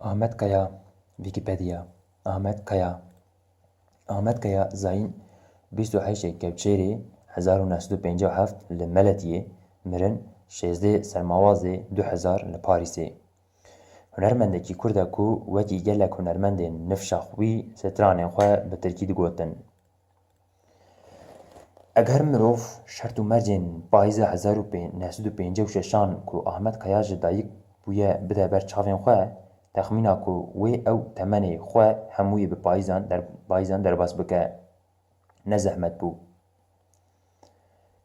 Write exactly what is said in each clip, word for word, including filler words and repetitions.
Ahmet Kaya, Wikipedia, Ahmet Kaya. Ahmet Kaya zayîn bîst û heştê Kevçêrê hezar û neh sed û pêncî û heft li Meletiyê, mirin şêzdê Sermawazê du hezar li Parîsê. Hunermendekî Kurd e ku wekî gelek hunermendên nifşa xwî stranên xwe bi tirkî digotin. Eger mirov şert û mercên payîza hezar û neh sed û pêncî û şeşan ku Ahmet Kaya ji dayik bûye bide ber çavên xwe, texmîna ku wê ew temenê xwe hemûyê bi payîzan der-, payîzan derbas bike, ne zehmet bû.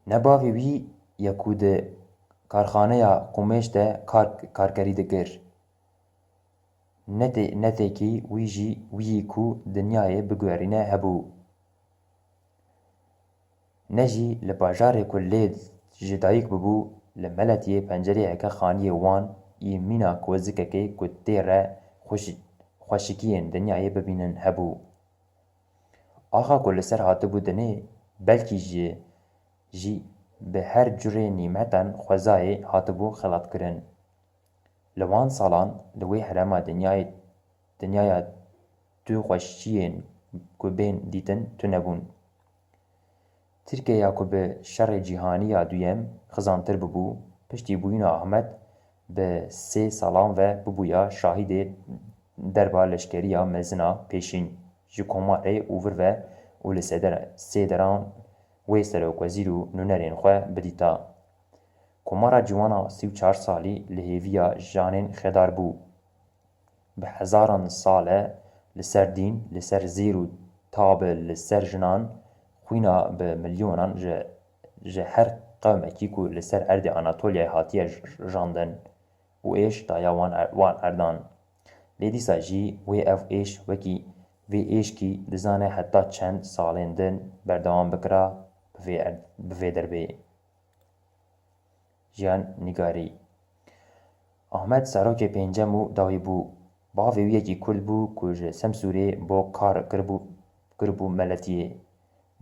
Ne bavê wî ye ku di karxaneya qumêş de kar, karkerî dikir. Ne tê-, ne têkî wî jî wî yî ku dinyayê biguherîne hebû. Ne jî li bajarê ku lê ji dayik bûbû, li Meletiyê pencereyeke xaniyê wan yî mîna kozikekê ku tê re xweşi-, xweşikiyên dinyayê bibînin hebû. Axa ku li ser hatibû dinê, belkî ji, jî bi her curê nîmetan xwezayê hatibû xelatkirin. Li wan salan li wê herêma dinyayê, dinyaya tu xweşiyên ku bên dîtin tune bûn. Tirkiye ya ku bi şerê cîhanî ya duyem xizantir bibû, piştî bûyîna Ahmet bi sê salan ve bibûya şahidê derba leşkeriya mezin a pêşîn ji Komarê û vir ve û li sêder-, sêderan wê serokwezîr û nûnerên xwe bidîta. Komara ciwana sî û çar salî li hêviya janên xedar bû. Bi hezaran sal e li ser dîn, li ser zêr û tabe, li ser jinan, xwîna bi milyonan ji, ji her qewmekî ku li ser erdê Anatolyayê hatiye j-, jandin û êş daye wan er-, wan erdan. Lê dîsa jî wê ev êş wekî vê êşkî dizane heta çend salên din berdewam bikira bi vê er-, bi vê derbê. Jiyan Nîgarî. Ahmet zarokê pêncem û dawî bû. Bavê wî yekî Kurd bû ku ji Semsûrê bo kar kiribû, kiribû Meletiyê.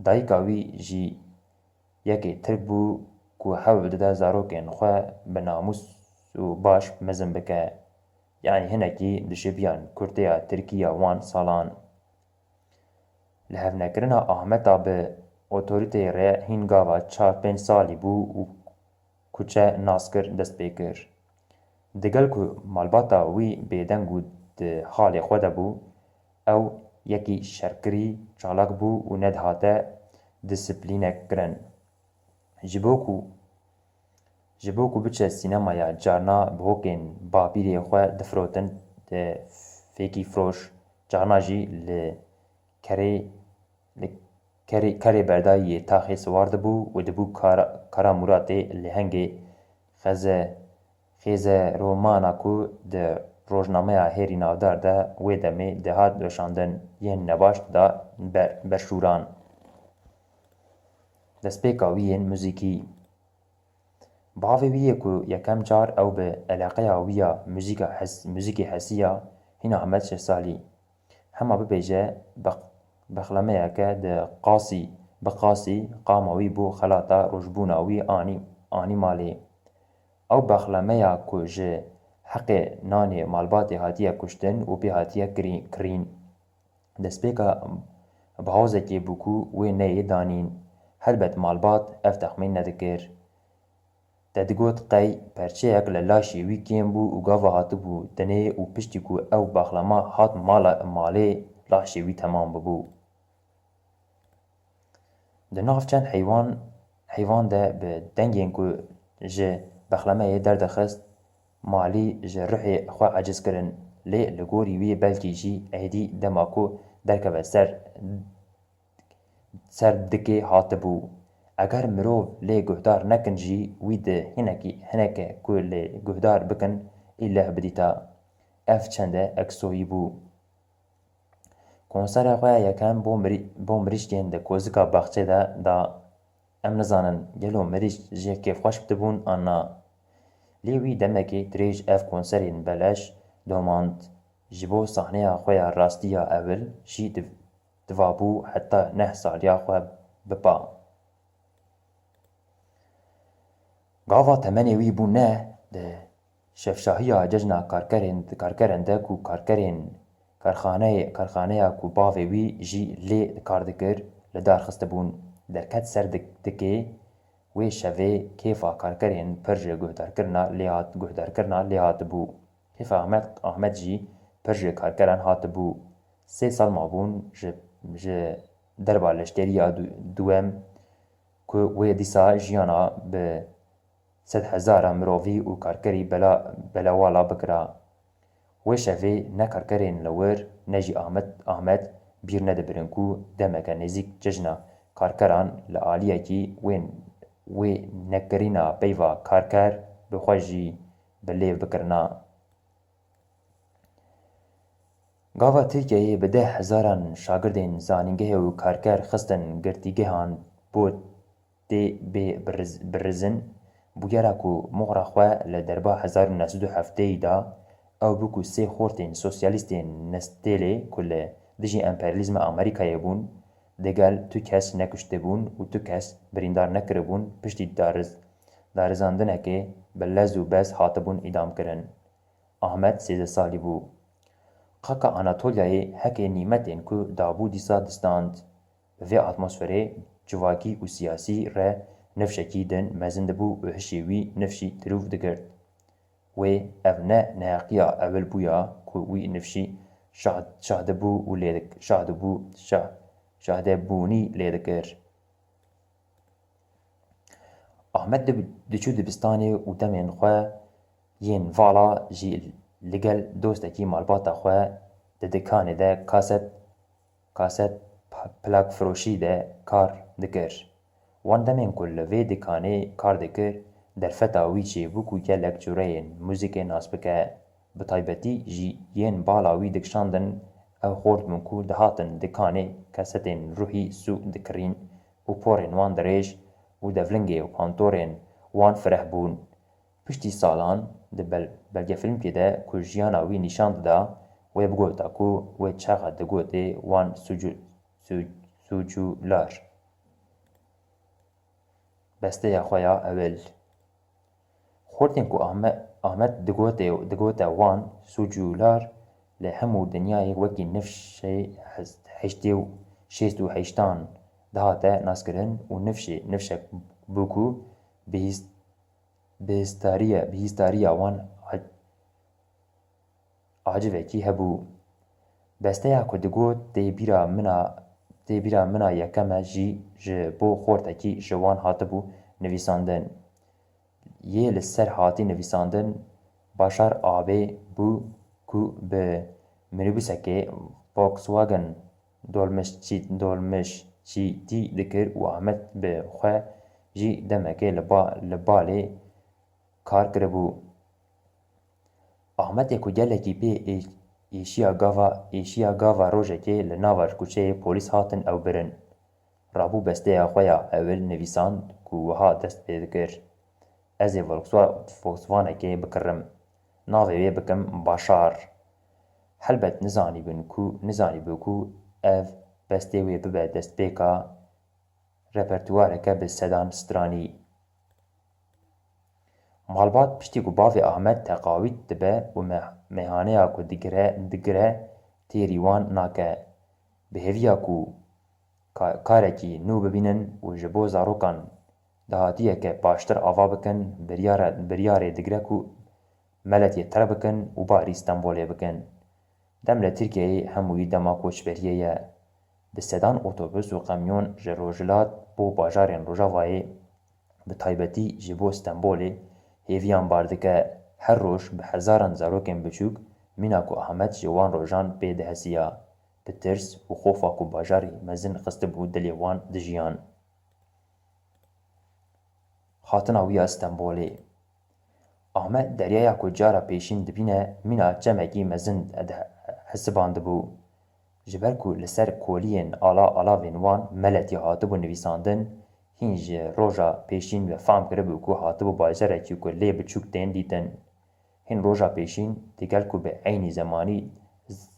Dayika wî jî yekê Tirk bû ku hewl dide zarokên xwe bi namûs û baş mezin bike. Yanî hinekî dişibiyan kurteya Tirkî ya wan salan. Lihevnekirina Ahmeta bi otoriteyê re hîn gava çar pênc salî bû û kuçe nas kir dest pê kir. Digel ku malbata wî bêdeng û di halê xwe de bû, ew yekî şerkirî çalak bû û nedihate disiplîne kirin. Ji bo ku, ji bo ku biçe sînemaya carna bi hokên bapîrê xwe difirotin, e, fêkî firoş, carna jî li kerê, li kerê, kerê berdayî yê taxê siwar dibû û dibû kara, kara Muratê lehengê xeze, xêzeromana ku di rojnameya hêrî navdar de wê demê dihat weşandin yên nebaş dida ber, berşûran. Destpêka wî yên muzîkî. Bavê wî yê ku yekem car ew bi eleqeya wî ya muzîka hes-, muzîkê hesiya hîna Ahmet şeş salî. Hema bibêje bex-, bexlemeyeke di qasî, bi qasî qama wî bû xelata rojbûna wî anî, anî malê. Ew bexlemeya ku ji heqê nanê malbatê hatiye kuştin û pê hatiye kirî-, kirîn. Destpêka bihawzekê bû ku wê neyê danîn. Helbet malbat ev texmîn nedikir. Te digot qey perçeyek li laşê wî kêm bû û gava hatibû dinê û piştî ku ew baxlama hat mala, malê laşê wî temam bibû. Di nav çend heywan, heywan de bi dengên ku ji bexlemeyê derdixist, malî ji ruhê xwe aciz kirin. Lê li gorî wî belkî jî êdî dema ku derkeve ser, ser dikê hatibû. Eger mirov lê guhdar nekin jî, wî di hinekî, hineke ku lê guhdar bikin, îleh bidîta. Ev çende eksoyî bû. Konsera xwe ya yekem bo mirî-, bo mirîşkên di kozika baxçê de da. Em nizanin gelo mirîşk jê kêfxweş bidibûn an na. Lê wî demekê dirêj ev konserên beleş domand. Ji bo sahneya xwe ya rastî ya ewil jî div-, divabû heta neh saliya xwe bipa. Gava temenê wî bû neh, di Şevşahiya cejna karkerên, karkerên de ku karkerên karxaneyê, karxaneya ku bavê wî jî lê kar dikir, li dar xistibûn, derket ser dik-, dikê. Wê şevê kêfa karkerên pir ji guhdarkirina lê hat-, guhdarkirina lê hatibû. Kêfa Ahmet, Ahmet jî pir ji karkeran hatibû. Sê sal mabûn ji, ji derba leşkeriya du-, duwem ku wê dîsa jiyana bi sedhezara mirovî û karkerî bela-, belewala bikira. Wê şevê ne karkerên li wir ne jî Ahmet, Ahmet bîr nedibirin ku demeke nêzîk cejna karkeran li aliyekî wê, wê nekirîna peyva karker bi xwe jî bi lêv bikirina. Gava Tirkiyeyê bi deh hezaran şagirdên zanîngehê û karker xistin girtîgehan bo tê bê biriz-, birizin, bûyera ku moxra xwe li derba hezar û neh sed û heftê da, ew bû ku sê xortên sosyalîstên Nestêlê ku li dijî emperyalîzma Amerîkayê bûn, digel tu kes nekuştibûn û tu kes birîndar nekiribûn, piştî dariz-, darizandinekê bi lez û bez hatibûn îdamkirin. Ahmet sêzdeh salî bû. Xaka Anatolyayê heke nîmetên ku dabû dîsa distand. Bi vê atmosferê civakî û siyasî re nifşekî din mezin dibû û hişê wî nifşî tirûv digirt. Wê ev ne neheqiya ewil bûya ku wî nifşî şah-, şahdibû û lê dik-, şahdibû, şah-, şahdebûnî lê dikir. Ahmet dib-, diçû dibistanê û demên xwe yên vala jî li gel dostekî malbata xwe di dikanê de kaset, kaset p-, plakfiroşî de kar dikir. Wan demên ku li vê dikanê kar dikir, derfeta wî çêbû ku gelek cureyên muzîkê nas bike. Bi taybetî jî yên bala wî dikişandin, ew xort bûn ku dihatin dikanê kasetên ruhî sû dikirîn û porên wan dirêj û devlingê û kantorên wan fireh bûn. Piştî salan di bel-, belgefilmkê de ku jiyana wî nîşan dida, wê bigota ku wê çaxa digotê wan sûcû-, sû-, sûcûlar. Besteya xwe ya ewil. Xortên ku Ahme-, Ahmet digote, digote wan sûcûlar li hemû dinyayê wekî nifşê hez-, heştê û şêst û heştan dihate naskirin û nifşê, nifşek bû ku bihîst-, bihîstariye, bihîstariya wan a-, acivekî hebû. Besteya ku digot tê bîra min a, tê bîra min a yekem e jî ji bo xortekî ji wan hatibû nivîsandin. Yê li ser hatî nivîsandin Başar Abê bû ku bi minîbusekê Volkswagen dolmişçî-, dolmişçîtî dikir û Ahmet bi xwe jî demekê li ba-, li balê kar kiribû. Ahmetê ku gelekî pê ê-, êşiya gava, êşiya gava rojekê li nava kuçeyê polîs hatin ew birin. Rabû besteya xwe ya ewil nivîsand ku wiha dest pê dikir, Ez ê Volkswa-, Volkswagenekê bikirim. Navê wê bikim Başar. Helbet nizanîbin ku, nizanîbû ku ev bestê wê bibe destpêka repertuareke bi sedan stranî. Malbat piştî ku bavê Ahmet teqawît dibe û me-, meyhaneya ku digire, digire têrî wan nake. Bi hêviya ku ka-, karekî nû bibînin û ji bo zarokan dahatiyeke baştir ava bikin, biryara-, biryarê digire ku meletiyê terk bikin û barî Stenbolê bikin. Dem li Tirkiyeyê hemûyî dema koçberiyê ye. Bi sedan otobus û qemyon ji Rojhilat bo bajarên Rojavayê, bi taybetî ji bo Stenbolê hêviyan bar dike. Her roj bi hezaran zarokên biçûk mîna ku Ahmet ji wan rojan pê dihesiya, bi tirs û xofa ku bajarî mezin xistibû dilê wan dijiyan. Hatina wî ya Stenbolê. Ahmet deryaya ku cara pêşîn dibîne mîna çemekî mezin dihesibandibû. Ji ber ku li ser koliyên ala alavên wan meletî hatibû nivîsandin, hîn ji roja pêşîn ve fam kiribû ku hatibû bajarekî ku lê biçûk tên dîtin. Hîn roja pêşîn, digel ku bi eynî zemanî,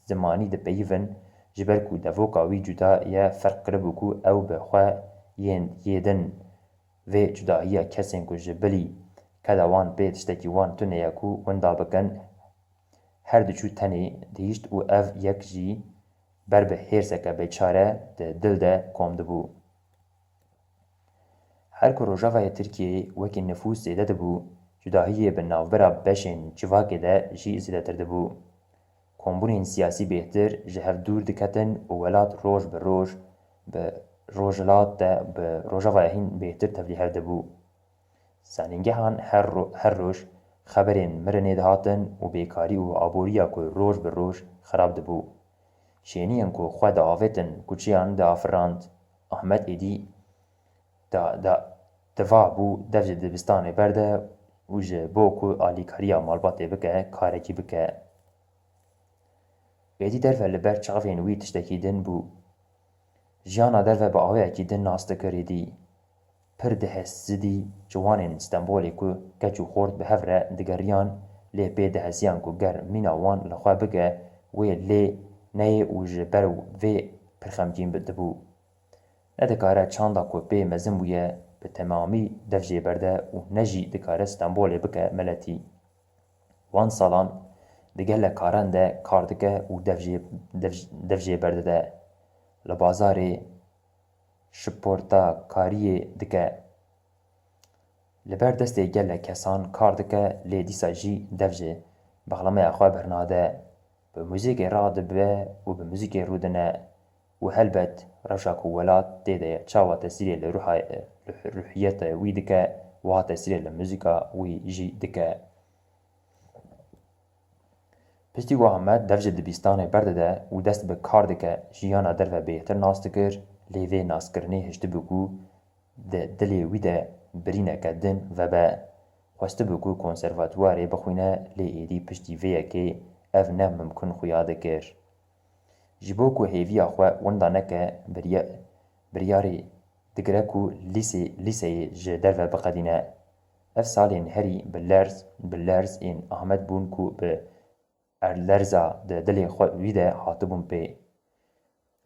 zimanî dipeyivin, ji ber ku devoka wî cuda ye, ferq kiribû ku ew bi xwe yên yê din vê cudahiya kesên ku ji bilî Keda wan pê tiştekî wan tune ye ku winda bikin. Her diçû tenê dihîşt û ev yek jî ber bi hêrseke bêçare di dil de kom dibû. Her ku rojavayê Tirkiyeyê wekî nifûs zêde dibû, cudahiyê bi navbera beşên civakê de jî zêdetir dibû. Kombûnên siyasî bêhtir ji hev dûr diketin û welat roj bi roj bi rojhilat de bi rojavaya hîn bêhtir tevlîhev dibû. Zanîngehan her ro-, her roj xeberên mirinê dihatin û bêkarî û aboriya ku roj bi roj xirab dibû. Şêniyên ku xwe diavêtin kuçiyan diafirand. Ahmet êdî da, da, diva bû dev ji dibistanê berde û ji bo ku alîkariya malbatê bike, karekî bike. Êdî derve li ber çavên wî tiştekî din bû. Jiyana derve bi awayekî din nas dikir êdî. Pir dihesizî ciwanên Stenbolê ku keç û xort bi hev re digeriyan, lê pê dihesiyan ku ger mîna wan li xwe bike, wê lê neyê û ji ber vê pir xemgîn bi-, dibû. Ne dikare çanda ku pê mezin bûye bi temamî dev jê berde û ne jî dikare Stenbolê bike miletî. Wan salan di gelek karan de kar dike û dev jê, dev, dev jê berdide. Li bazarê şiportakariyê dike. Li ber destê gelek kesan kar dike, lê dîsa jî dev ji bexlemeya xwe bernade. Bi muzîkê radibe û bi muzîkê rûdine û helbet rewşa ku welat tê de ye, çawa tesîrê li ruha-, li ruhiyeta wî dike, wiha tesîrê li muzîka wî jî dike. Piştî ku Ahmet dev ji dibistanê berdide û dest bi kar dike, jiyana derve bêhtir nas dikir, lê vê naskirinê hiştibû ku di dilê wî de birîneke din vebe. Xwestibû ku konservatuwarê bixwîne, lê êdî piştî vê yekê ev ne mimkun xuya dikir. Ji bo ku hêviya xwe winda neke, biriye-, biryarê digire ku lîsê-, lîseyê ji derve biqedîne. Ev salên herî bi lerz, bi lerz ên Ahmet bûn ku bi erdlerza di dilê xwe wî de hatibûn pê.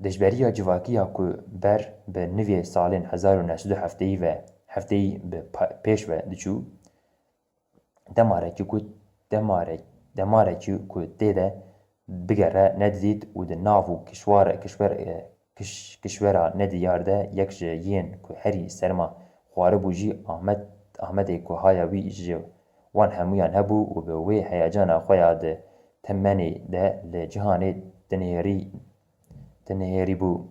Dijberiya civakî ya ku ber bi nivê salên hezar û neh sed û hefteyî ve, hefteyî bi pa-, pêş ve diçû, demarekî ku, demare-, demarekî ku tê de bigere nedidît û di nav û kişwar-, kişwer-, e, kiş-, kişwera nediyar de yek ji yên ku herî serma xwaribû jî Ahmet, Ahmedê ku haya wî ji wan hemûyan hebû û bi wê heyecana xwe ya di temenê de li cîhanê dinihêrî, dinihêrî bû.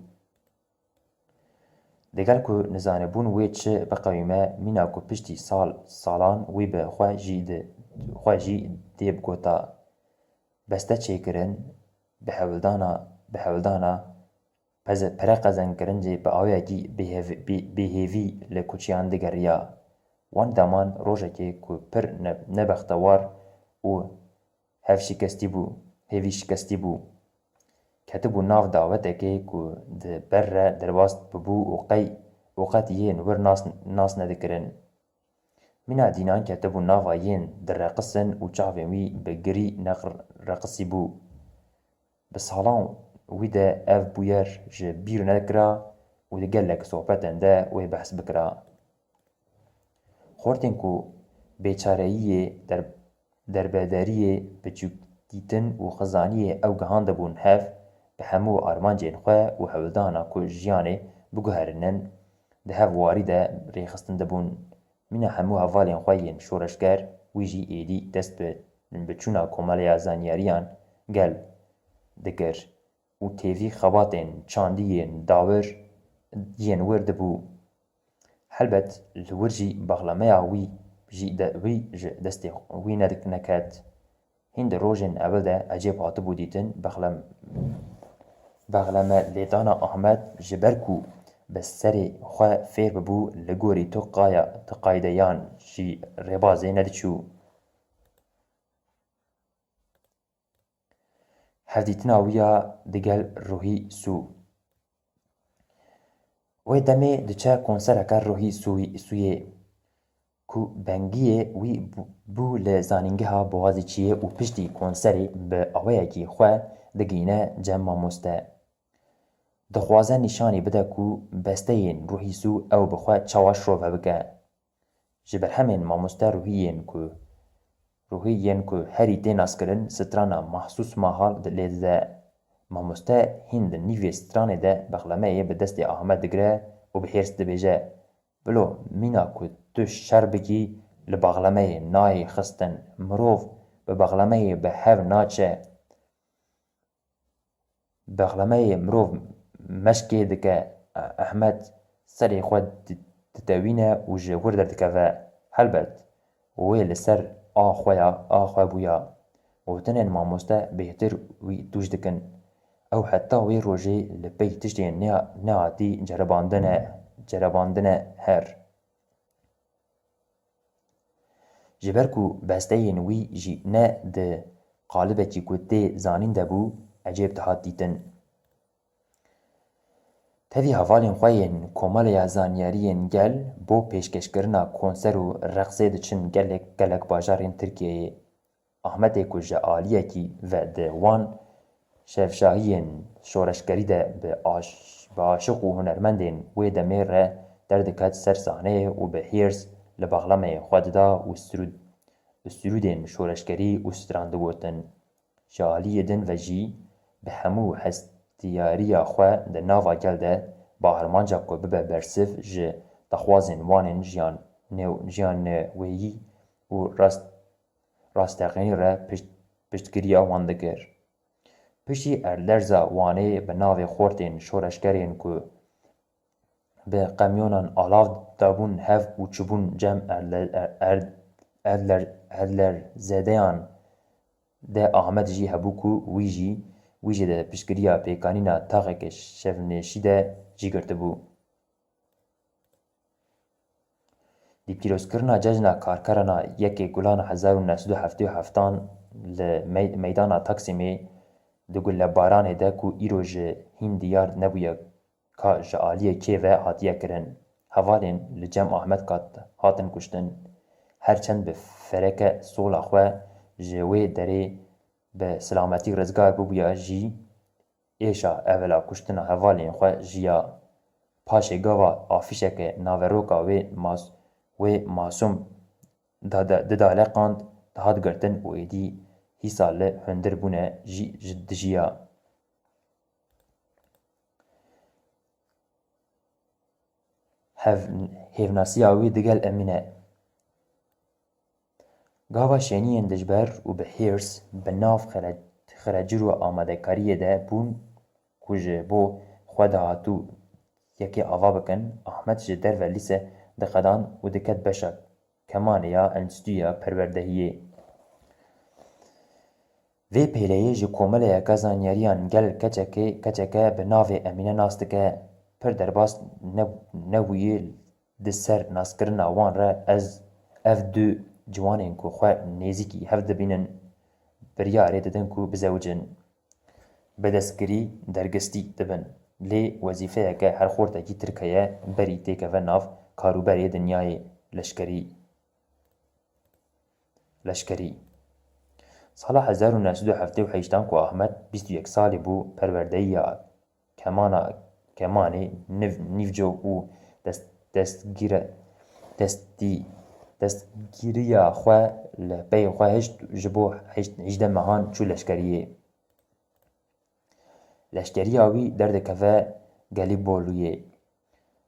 Digel ku nizanibûn wê çi biqewîme, mîna ku piştî sal, salan wî bi xwe jî di, xwe jî dê bigota beste çêkirin, bi hewldana, bi hewldana peze-, pere qezenkirin jî bi awayekî bêhev-, bê-, bêhêvî li kuçiyan digeriya. Wan deman rojekê ku pir ne-, nebextewar û hevşikestî bû, hêvî şikestî bû. Ketibû nav dawetekê ku di ber re derbas bibû û qey û qet yên wir nas, nas nedikirin. Mîna dînan ketibû nava yên direqisin û çavên wî bi girî neqreqisî bû. Bi salan wî de ev bûyer ji bîr nekira û di gelek sohbetên de wê behs bikira. Xortên ku bêçareyiyê, der-, derbederiyê, biçûkdîtin û xizaniyê ew gihandibûn hev, bi hemû armancên xwe û hewldana ku jiyanê biguherînin, di hev warî de rêxistin dibûn. Mîna hemû hevalên xwe yên şoreşger, wî jî êdî dest bi, bi çûna Komeleya Zanyariyan gel dikir û têvî xebatên çandî yên dawir yên wir dibû. Helbet li wir jî baxlemeya wî jî de, wî ji destê wî nedik-, neket. Hîn di rojên ewil de ecêb hatibû dîtin, bexlem-, bexleme lêdana Ahmed ji ber ku bi serê xwe fêr bibû, li gorî tu qaya-, tu qaydeyan jî rêbazê nediçû. Hevdîtina wî ya digel Ruhî Sû. Wê demê diçe konsereke Ruhî Sûyî-, Sûyê ku bengiyê wî bû, bû li Zanîngeha Boğaziçi'yê û piştî konserê bi awayekî xwe digihîne cem mamoste. Dixwaze nîşanî bide ku besteyên Ruhî Sû ew bi xwe çawa şirove bike. Ji berhemên mamoste Ruhî yên ku Ruhî yên ku herî tê naskirin, strana Mahsûs Mahal lê dide. Mamoste hîn di nîvê stranê de bexlemeyê bi destê Ahmet digire û bi hêrs dibêje: Bilo, mîna ku tu şer bikî, li bexlemeyê nayê xistin. Mirov bi bexlemeyê bi hev naçe. Bexlemeyê mirov meşkê dike. Ehmed serê xwe di-, ditewîne û ji wir derdikeve. Helbet, wê li ser a xwe ya, a xwe bûya. Gotinên mamoste bêhtir wî tûj dikin. Ew heta wê rojê li pey tiştê ne-, nehatî ceribandine, ceribandine her. Ji ber ku besteyên wî jî ne di qalibekî ku tê zanîn de bû, ecêb dihat dîtin. Tevî hevalên xwe yên Komeleya Zanyariyên Gel bo pêşkêşkirina konser û reqsê diçin gelek, gelek bajarên Tirkiyeyê. Ahmetê ku ji aliyekî ve di wan şevşahiyên şoreşgerî de bi aş-, bi aşiq û hunermendên wê demê re derdiket ser sahneyê û bi hêrs li bexlemeyê xwe dida û sirûd-, sirûdên şoreşgerî û stran digotin. Ji aliyê din ve jî bi hemû hestiyariya xwe di nava gel de bi armanca ku bibe bersiv ji daxwazên wan ên jiyan nêw-, jiyan neweyî û rast-, rasteqînî re pişt-, piştgiriya wan dikir. Piştî erdlerza Wanê bi navê xortên şoreşgerên ku bi qemyonan alav dabûn hev û çûbûn cem erdle-, er-, erd-, erdler-, erdlerzedeyan de Ahmet jî hebû ku wî jî, wî jî de piştgiriya pêkanîna taxeke şevnêşî de cî girtibû. Di pîrozkirina cejna karkerana yekê Gulana hezar û neh sed û heftê û heftan li mey-, meydana Taksimê di gulebaranê de ku îro ji hîn diyar nebûye ka ji aliyê kê ve hatiye kirin, hevalên li cem Ahmet Kat hatin kuştin. Her çend bi fereke sola xwe ji wê derê bi silametî rizgar bibûya jî, êşa evela kuştina hevalên xwe jiya. Paşê gava afîşeke naveroka wê mas-, wê masûm dade-, didaleqand, dihat girtin û êdî hîsa li hundir bûne jî ji dijiya. Hev-, hêvnasiya wî digel Emîne. Gava şêniyên dijber û bi hêrs, bi nav xire-, xirecir û amadekariyê de bûn ku ji bo xwe dahatû yekê ava bikin, Ahmet ji derve lîse diqedan û diket beşa kemanê ya Enstîtuya Perwerdehiyê. Vê pêleyê ji komeleyeke zanyariyan gel keçekê, keçeke bi navê Emîne nas dike. Pir derbas ne-, nebûyî di ser naskirina wan re ez ev du ciwanên ku xwe nêzîkî hev dibînin, biryarê didin ku bizewicin. Bi destgirî dergistî dibin. Lê wezîfeyeke her xortekî tirk heye, berî têkeve nav karûberê dinyayê leşkerî. Leşkerî. Sala hezar û neh sed û heftê û heştan ku Ahmet bîst û yek salî bû, perwerdeyiya kemana, kemanê niv-, nîvco û dest-, destgîre-, destî-, destgîriya xwe li pey xwe hişt, ji bo hişt, hejdeh mehan çû leşkeriyê. Leşkeriya wî derdikeve Gelîbolûyê.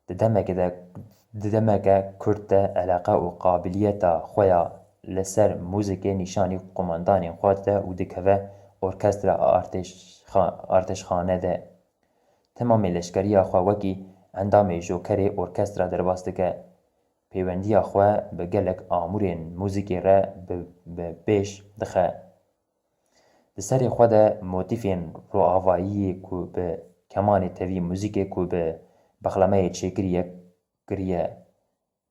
Di demeke de, di demeke kurt de eleqe û qabiliyeta xwe ya li ser muzîkê nîşanî qomandanên xwe dide û dikeve orkestra artêşxa-, artêşxane de. Temamê leşkeriya xwe wekî endamê jokerê orkestra derbas dike. Pêwendiya xwe bi gelek amûrên muzîkê re bi, bi pêş dixe. Di serê xwe de motîfên roavayiyê ku bi kemanê tevî, muzîkê ku bi bexlemeyê çêkiriye, kiriye,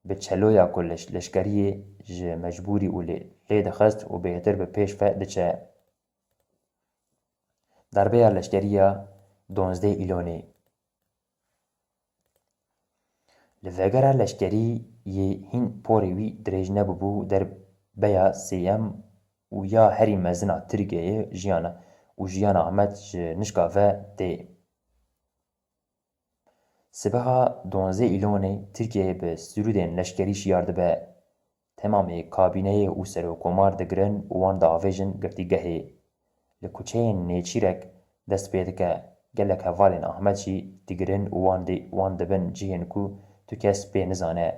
bi çeloya ku leş-, leşkeriyê ji mecbûrî û lê, lê dixist û bêhtir bi pêş ve diçe. Darbeya leşkeriya donzdeh Îlonê. Li vegera leşkerî yê hîn porê wî dirêj nebûbû, derbeya sêyem û ya herî mezin a Tirkiyeyê jiyana û jiyana Ahmet ji nişka ve tê. Sibeha donzdeh Îlonê Tirkiye bi sirûdên leşkerî şiyar dibe. temamê kabîneyê û serokkomar digirin û wan diavêjin girtîgehê. Li kuçeyên Nêçîrek dest pê dike. Gelek hevalên Ahmed jî digirin û wan dê, wan dibin cihên ku tu kes pê nizane.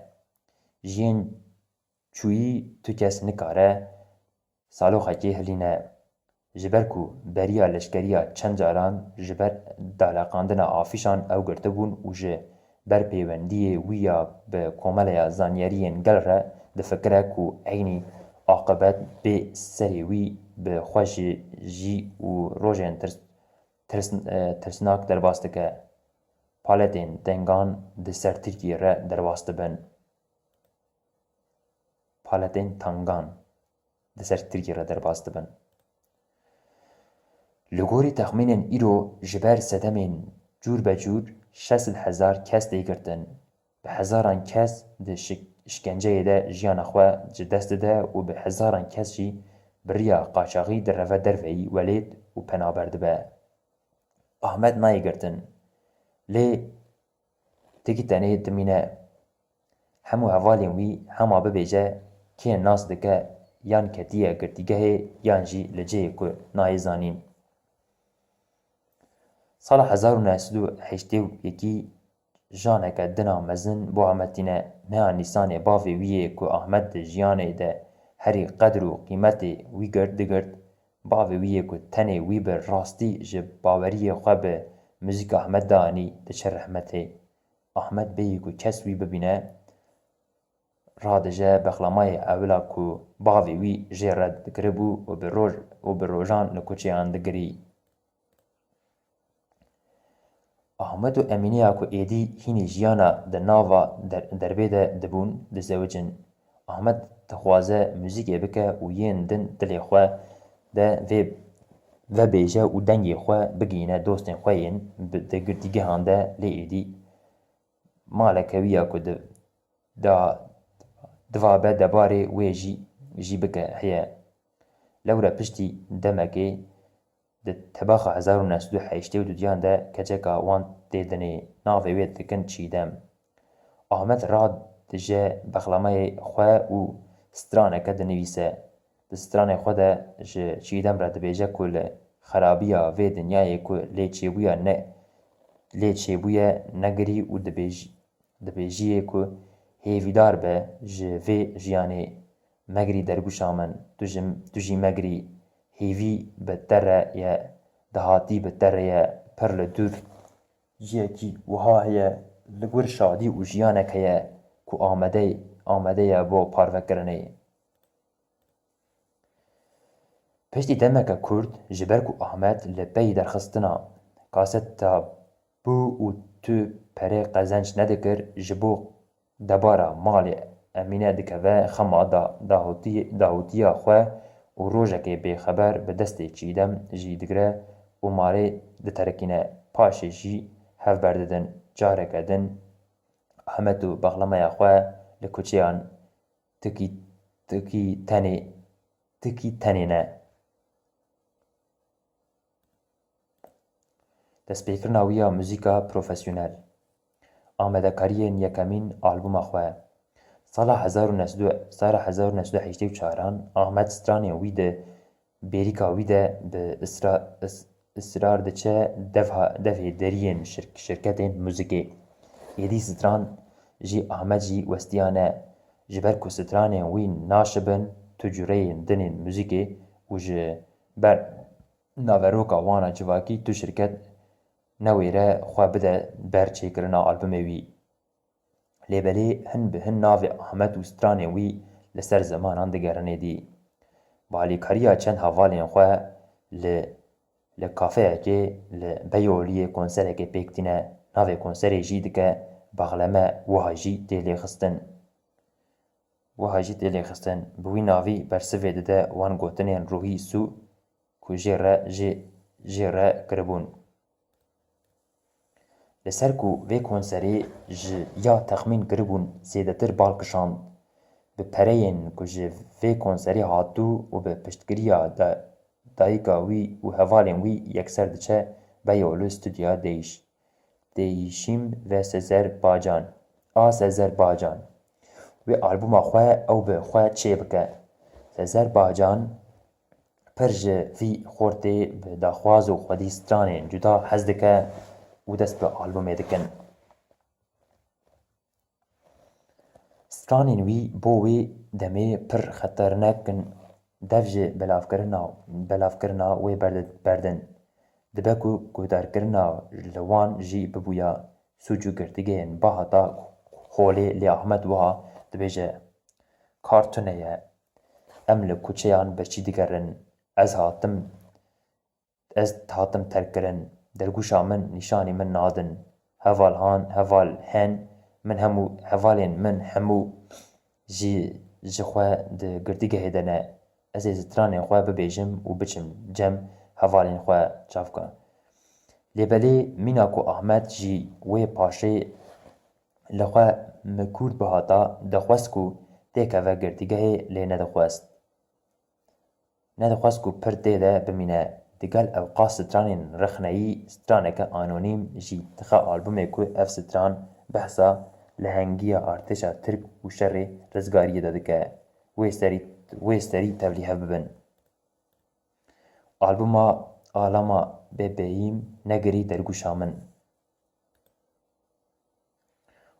Jiyên çûyî tu kes nikare saloxekê hilîne. Ji ber ku beriya leşkeriya çend caran ji ber daleqandina afîşan ew girtibûn û ji ber pêwendiyê wî ya bi Komeleya Zanyariyên Gel re difikire ku eynî aqibet bê serê wî bi xwe ji jî û rojên tirs, tirs, e, tirsnak derbas dike. Paletên tengan di ser Tirkiyê re derbas dibin. Paletên tengan di ser Tirkiyê re derbas dibin. Li gorî texmînên îro ji ber sedemên cûr be cûr şeş sed hezar kes tê girtin. Bi hezaran kes di şik-, şikenceyê de jiyana xwe ji dest dide û bi hezaran kes jî bi riya qaçaxî direve derveyî welêt û penaber dibe. Ahmed nayê girtin. Lê tikî tenê dimîne. Hemû hevalên wî hema bibêje kê nas dike yan ketiye girtîgehê yan jî li cihê ku nayê zanîn. Sala hezar û neh sed û heştê û yekî janeke din a mezin bo Ahmed tîne. Neha Nîsanê bavê wî yê ku Ahmed di jiyanê de herî qedr û qîmetê wî girt digirt, bavê wî yê ku tenê wî bi rastî ji baweriyê xwe bi muzîka Ahmed dianî diçe rehmetê. Ahmed bêyî ku kes wî bibîne, radije bexlamayê ewila ku bavê wî jê re dikiribû û bi roj û bi rojan li kuçeyan digirî. Ahmed û Emîneya ku êdî hînî jiyana di nava der-, derbê de dibûn, dizewicin. Ahmed dixwaze muzîkê bike û yên din dilê xwe de vê vebêje û dengê xwe bigihîne dostên xwe yên bi, di girtîgehan de, lê êdî maleke wî ya ku di, da, divabe debarê wê jî, jî bike heye. Lewre piştî demekê di tebaxa hezar û neh sed û heştê û duyan de keçeka wan tê dinê, navê wê dikin Çîdem. Ahmed radije bexlamayê xwe û straneke dinivîse. Di stranê xwe de ji Çîdem re dibêje ku li xerabiya vê dinyayê ku lê çêbûye ne, lê çêbûye negirî û dibêj-, dibêjiyê ku hêvîdar be ji vê jiyanê, megirî dergûşa min, tu ji, tu jî megirî, hêvî bi te re ye, dahatî bi te re ye, pir li dûr. Ciyekî wiha heye, li wir şadî û jiyanek heye ku amade, amade ye bo parvekirinê. Piştî demeke kurt, ji ber ku Ahmed li pey derxistina kaseta bû û tu perê qezenc nedikir, ji bo debara malê Emîne dikeve xema da-, dahûtî-, dahûtiya xwe û rojekê bêxeber bi destê Çîdem jî digire û malê diterikîne. Paşê jî hev berdidin. Careke din Ahmed û bexlameya xwe li kuçeyan tikî, tikî tenê, tikî tenê ne. Destpêkirina wî ya muzîka profesyonel. Amadekariyên yekemîn albûma xwe. Sala hezar û neh sed û, sala hezar û neh sed û heştê û çaran Ahmed stranên wî di bêrîka wî de bi isra-, is-, israr diçe devha-, devhêderiyên şir-, şirketên muzîkê. Êdî stran jî Ahmed jî westiyane, ji ber ku stranên wî naşibin tu cureyên dinên muzîkê û ji ber naveroka wana civakî tu şirket newêre xwe bide ber çêkirina albumê wî. Lê belê hin bi hin navê Ahmed û stranên wî li ser zimanan digerin êdî. Bi alîkariya çend hevalên xwe li, li kafeyekê li Beyoliyê konserekê pêk tîne. Navê konserê jî dike Baxleme, wiha jî tê lêxistin. Wiha jî tê lêxistin. Bi wî navî bersivê dide wan gotinên Ruhî Sû ku jê re, jê, jê re kiribûn. Li ser ku vê konserê ji ya texmîn kiribûn zêdetir bal kişand. Bi pereyên ku ji vê konserê hatû û bi piştgiriya da-, dayika wî û hevalên wî yekser diçe Beyoğlu Stüdyoya Değiş-, Değişim ve Sezer Bağcan, Azerbaijan. wê albûma xwe ew bi xwe çêbike. Sezer Bacan pir ji vî xortê bi daxwaz û xwedî stranên cuda hez dike û dest bi albûmê dikin. Stranên wî bo wê demê pir xeternek in, dev ji belavkirina, belavkirina wê berde-, berdin. Dibe ku guhdarkirina li wan jî bibûya sûc û girtîgehên bahata xolê, lê Ahmed wiha dibêje, kar tune ye. Em li kuçeyan bi çî digerin. Ez hatim, ez hatim terkkirin. Dergûşa min nîşanî min nadin. Heval han, heval hen, min hemû, hevalên min hemû jî ji xwe di girtîgehê de ne. Ez ê stranên xwe bibêjim û biçim cem hevalên xwe çavka. Lê belê mîna ku Ahmed jî wê paşê li xwe mikûr bihata, dixwest ku têkeve girtîgehê, lê nedixwest. Nedixwest ku pir tê de bimîne. Digel ewqas stranên rexneyî, straneke anonîm jî dixe albûmê ku ev stran behsa lehengiya artêşa Tirk û şerê rizgariyê de dike. Wê serî, wê serî tevlîhev bibin. Albûma Alama Bebeyîm negirî dergûşa min.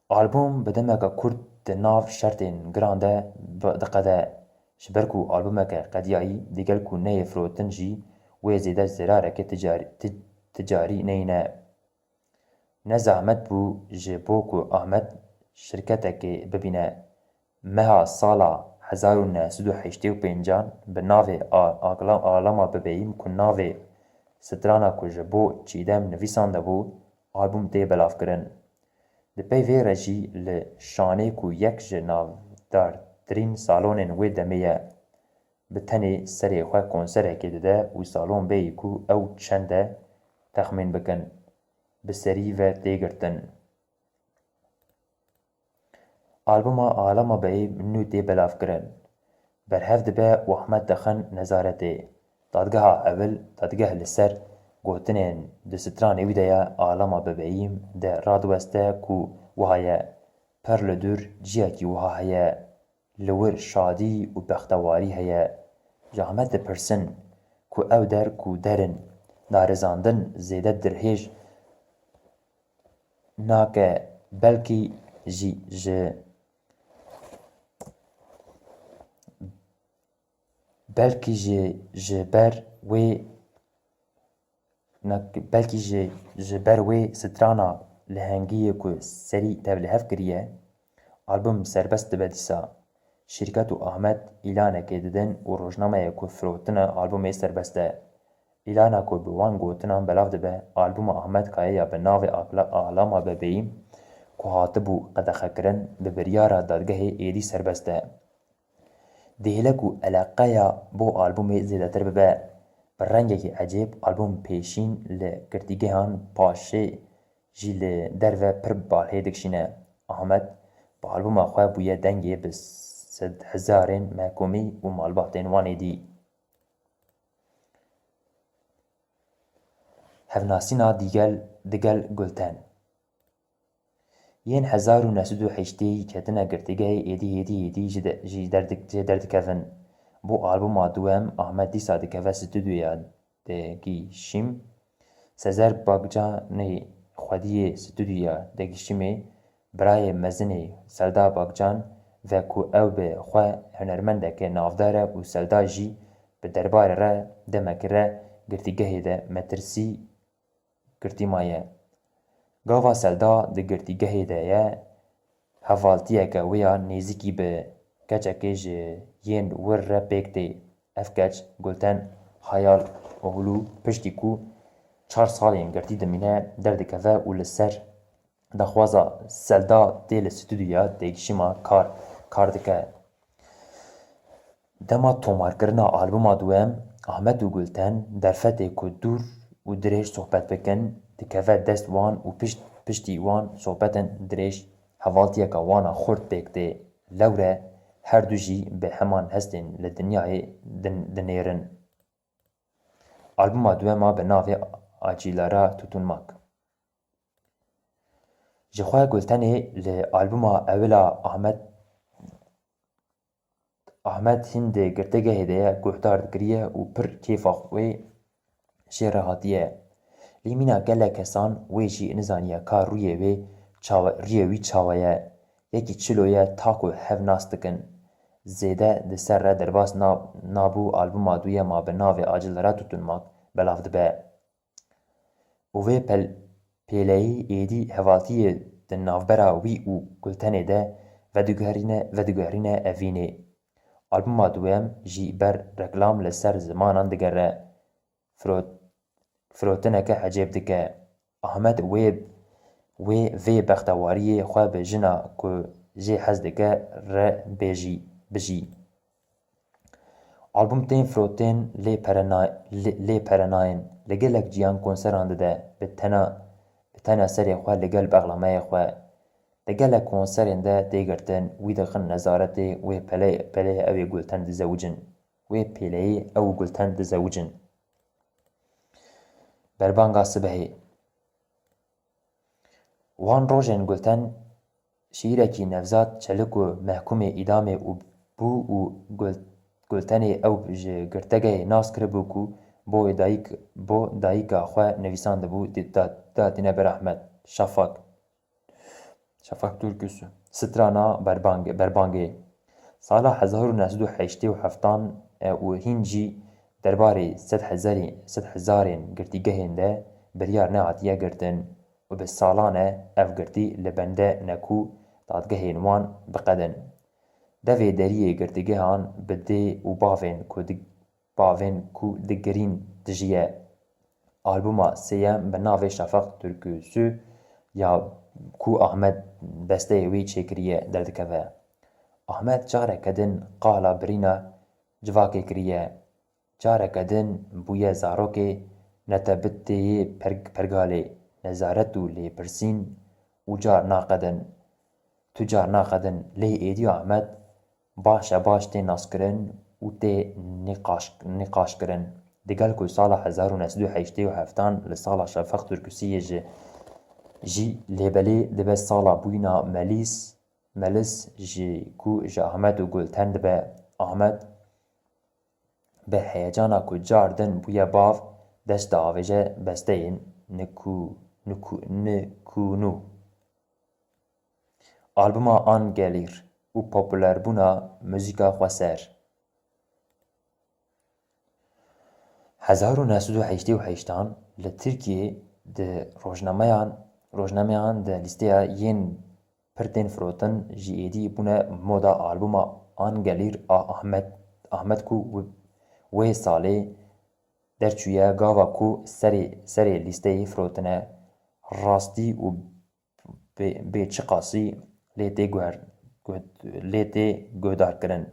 Albûm bi demeke kurt di nav şertên giran de bi-, diqede. Ji ber ku albûmeke qediyayî, digel ku neyê firotin jî, wê zêde zerareke ticarî, ti-, ticarî neyne. Ne zehmet bû ji bo ku Ahmed şirketekê bibîne. Meha sala hezar û neh sed û heştê û pêncan bi navê A-, Akla-, Alama Bibeyîm ku navê strana ku ji bo Çîdem nivîsandebû, albûm tê belavkirin. Di pey vê re jî li Şanê ku yek ji navdartirîn salonên wê demê ye, bi tenê serê xwe konserekê dide û salon bêyî ku ew çend e texmîn bikin, bi serî ve tê girtin. Albûma Alama Beyî nû tê belavkirin. Berhev dibe û Ahmed dixin nezaretê. Dadgeha ewil, dadgeh li ser gotinên di stranê wî de ye, Alama Bebeyîm de radiweste ku wiha ye, per li dûr ciyekî wiha heye, li wir şadî û bextewarî heye. Ji Ahmed dipirsin ku ew der ku der in, darizandin zêde dirhêj nake, belkî jî ji, belkî jî ji ber wê, na-, belkî jî ji ber wê strana lehengiyê ku serî tevlihev kiriye, albûm serbest dibe dîsa. Şîrket û Ahmed îlanekê didin û rojnameyê ku firotine albûmê serbest e. Îlana ku bi wan gotinan belav dibe, albûma Ahmed Kayaya bi navê Akla-, Alama Bebeyîm ku hatibû qedexekirin, bi biryara dadgehê êdî serbest e. Dihêle ku eleqeya bo albûmê zêdetir bibe. Bi rengekî ecêb albûm pêşîn li girtîgehan, paşê jî li derve pir balhê dikişîne. Ahmed bi albûma xwe bûye dengê bi sedhezarên me komî û malbatên wan êdî. Hevnasîna digel, digel Gulten. Yên hezar û neh sed û heştê ketine girtîgehê êdî, êdî, êdî ji de, jî derdik-, jê derdikevin. Bo albûma duwem Ahmed dîsa dikeve stûdyoya Degîşîm. Sezer Bagcanê xwediyê stûdyoya Degîşîmê, birayê mezinê Selda Bagcan ve ku ew bi xwe hunermendeke navdar e û Selda jî bi derbarê re demekî re girtîgehê de metirsî girtî maye. Gava Selda di girtîgehê de ye, hevaltiyeke wê ya nêzîkî bi keçekê ji yên wir re pêk tê. Ev keç, Gulten Hayal Oğlu, piştî ku çar salên girtî dimîne, derdikeve û li ser daxwaza Selda tê li stûdyoya Degîşîma kar, kar dike. Dema tomarkirina albûma duwem, Ahmet û Gulten derfetê ku dûr û dirêj sohbet bikin, dikeve dest wan û pişt, piştî wan sohbetên dirêj hevaltiyeke wan a xurt pêk tê. Lewre her du jî bi heman hestên li dinyayê din, dinêrin. Albûma duwema bi navê Acîlara Tutunmak. Ji xwe Gultenê li albûma ewil a Ahmet Ahmet hîn di girtîgehê de ye, guhdar dikiriye û pir kêfa wê jê re hatiye. Lê mîna gelek kesan wê jî nizaniye ka rûyê wê çawa, rûyê wî çawa ye, yekî çilo ye ta ku hev nas dikin. Zêde di ser re derbas na-, nabû albuma duyema bi navê Acılara Tutunmak belav dibe. Û vê pel-, pêleyî êdî hevaltiyê di navbera wî û Gultenê de vediguherîne, vediguherîne evînê. Albuma duyem jî ber reklam li ser zimanan digere. Firot-, firotineke ecêb dike. Ahmet wê, wê vê bextewariyê xwe bi jina ku jê hez dike re bêjî, bijî. Albûm tên firotên lê pere na-, lê, lê pere nayên. Li gelek ciyan konseran dide. Bi tena, bi tena serê xwe li gel bexlameyê xwe. Di gelek konserên de tê girtin, wî dixin nezaretê wê pele-, peleyê ew ê Gulten dizewicin. Wê pêleyê ew û Gulten dizewicin. Berbanga sibehê. Wan rojên Gulten şîîrekî Nevzat Çelik û mehkûmê îdamê û bû û Gul-, Gultenê ew ji girtegehê nas kiribû ku bo dayik, bo dayika xwe nivîsandibû, di-, da-, datîne ber Ahmet Şafak. Şafak Türküsü. Strana berbang-, berbangê. Sala hezar û neh sed û heştê û heftan e û hîn jî derbarê sed hezarê-, sed hezarên girtîgehên de biryar nehatiye girtin û bi salan e ev girtî li bende ne ku dadgehên wan biqedin. Devê deriyê girtîgehan bi dê û bavên ku di-, bavên ku digirîn dijiye. Albûma sêyem bi navê Şafak Türküsü ya ku Ahmet besteyê wî çêkiriye derdikeve. Ahmet careke din qala birîna civakê kiriye. Careke din bûye zarokê netebiteyê perg-, pergalê, nezaret û lêpirsîn û car naqedin. Tu car naqedin, lê êdî Ahmet baş e baş tê naskirin û tê nîqaş-, nîqaşkirin. Digel ku sala hezar û neh sed û heştê û heftan li sala Şafak Türküsiyê ji, jî lêbelê dibe sala bûyîna Melîs, Melis ji ku ji Ahmet û Gulten dibe. Ahmet bi heyecana ku car din bûye bav, dest diavêje besteyên Niku-, Niku-, Nikûnû. Albuma Angelir û populerbûna muzîka xweser. Hezar û neh sed û heştê û heştan li Tirkiyê di rojnameyan, rojnameyan di lîsteya yên pir tên firotin jî êdî bûne moda. Albuma Angelir a Ahmet, Ahmet ku wi-, wê salê derçûye, gava ku serê, serê lîsteyê firotine, rastî û bê, bê çiqasî lê tê guher-, guh-, lê tê guhdarkirin.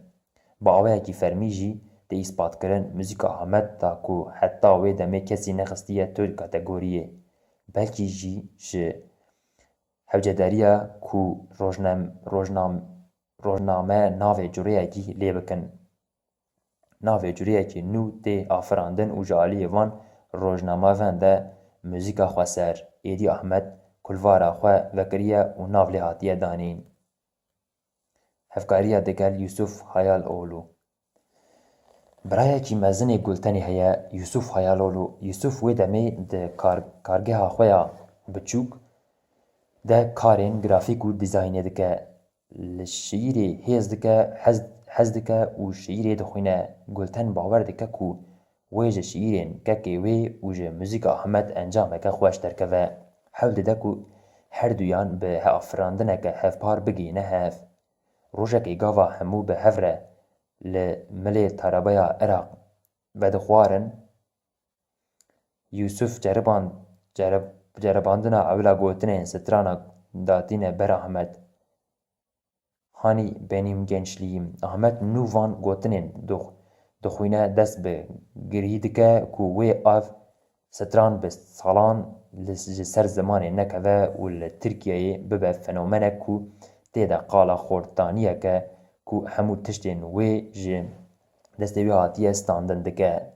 Bi awayekî fermî jî tê îspatkirin, muzîka Ahmet da ku heta wê demê kesî nexistiye tu kategoriyê. Belkî jî ji hewcedariya ku rojnem-, rojnam-, rojname navê cureyekî lê bikin. Navê cureyekî nû tê afirandin û ji aliyê van rojnamevan de muzîka xweser, êdî Ahmet, kulvara xwe vekiriye û nav lê hatiye danîn. Hevkariya digel Yusuf Hayaloğlu. Birayekî mezinê Gultenê heye, Yusuf Hayaloğlu. Yusuf wê demê di kar-, kargeha xwe ya biçûk de karên grafîk û dîzaynê dike. Li şiîrê hêz dike, hez, hez dike û şiîrê dixwîne. Gulten bawer dike ku wê ji şiîrên kekê wê û ji muzîka Ahmet encameke xweş derkeve. Hewl dide ku herduyan bi afirandineke hevpar bigihîne hev. Rojekê gava hemû bi hev re li milê tarebeya Iraq vedixwarin, Yusuf ceriban-, cerib-, ceribandina ewila gotinên strana datîne ber Ahmet. Hani benim gençliğim. Ahmet nû van gotinên dix-, dixwîne, dest bi girî dike ku wê ev stran bi salan li, ji ser zimanê nekeve û li Tirkiyeyê bibe fenomenek ku tê de qala xortaniyeke ku hemû tiştên wê ji destê wê hatiye standin dike.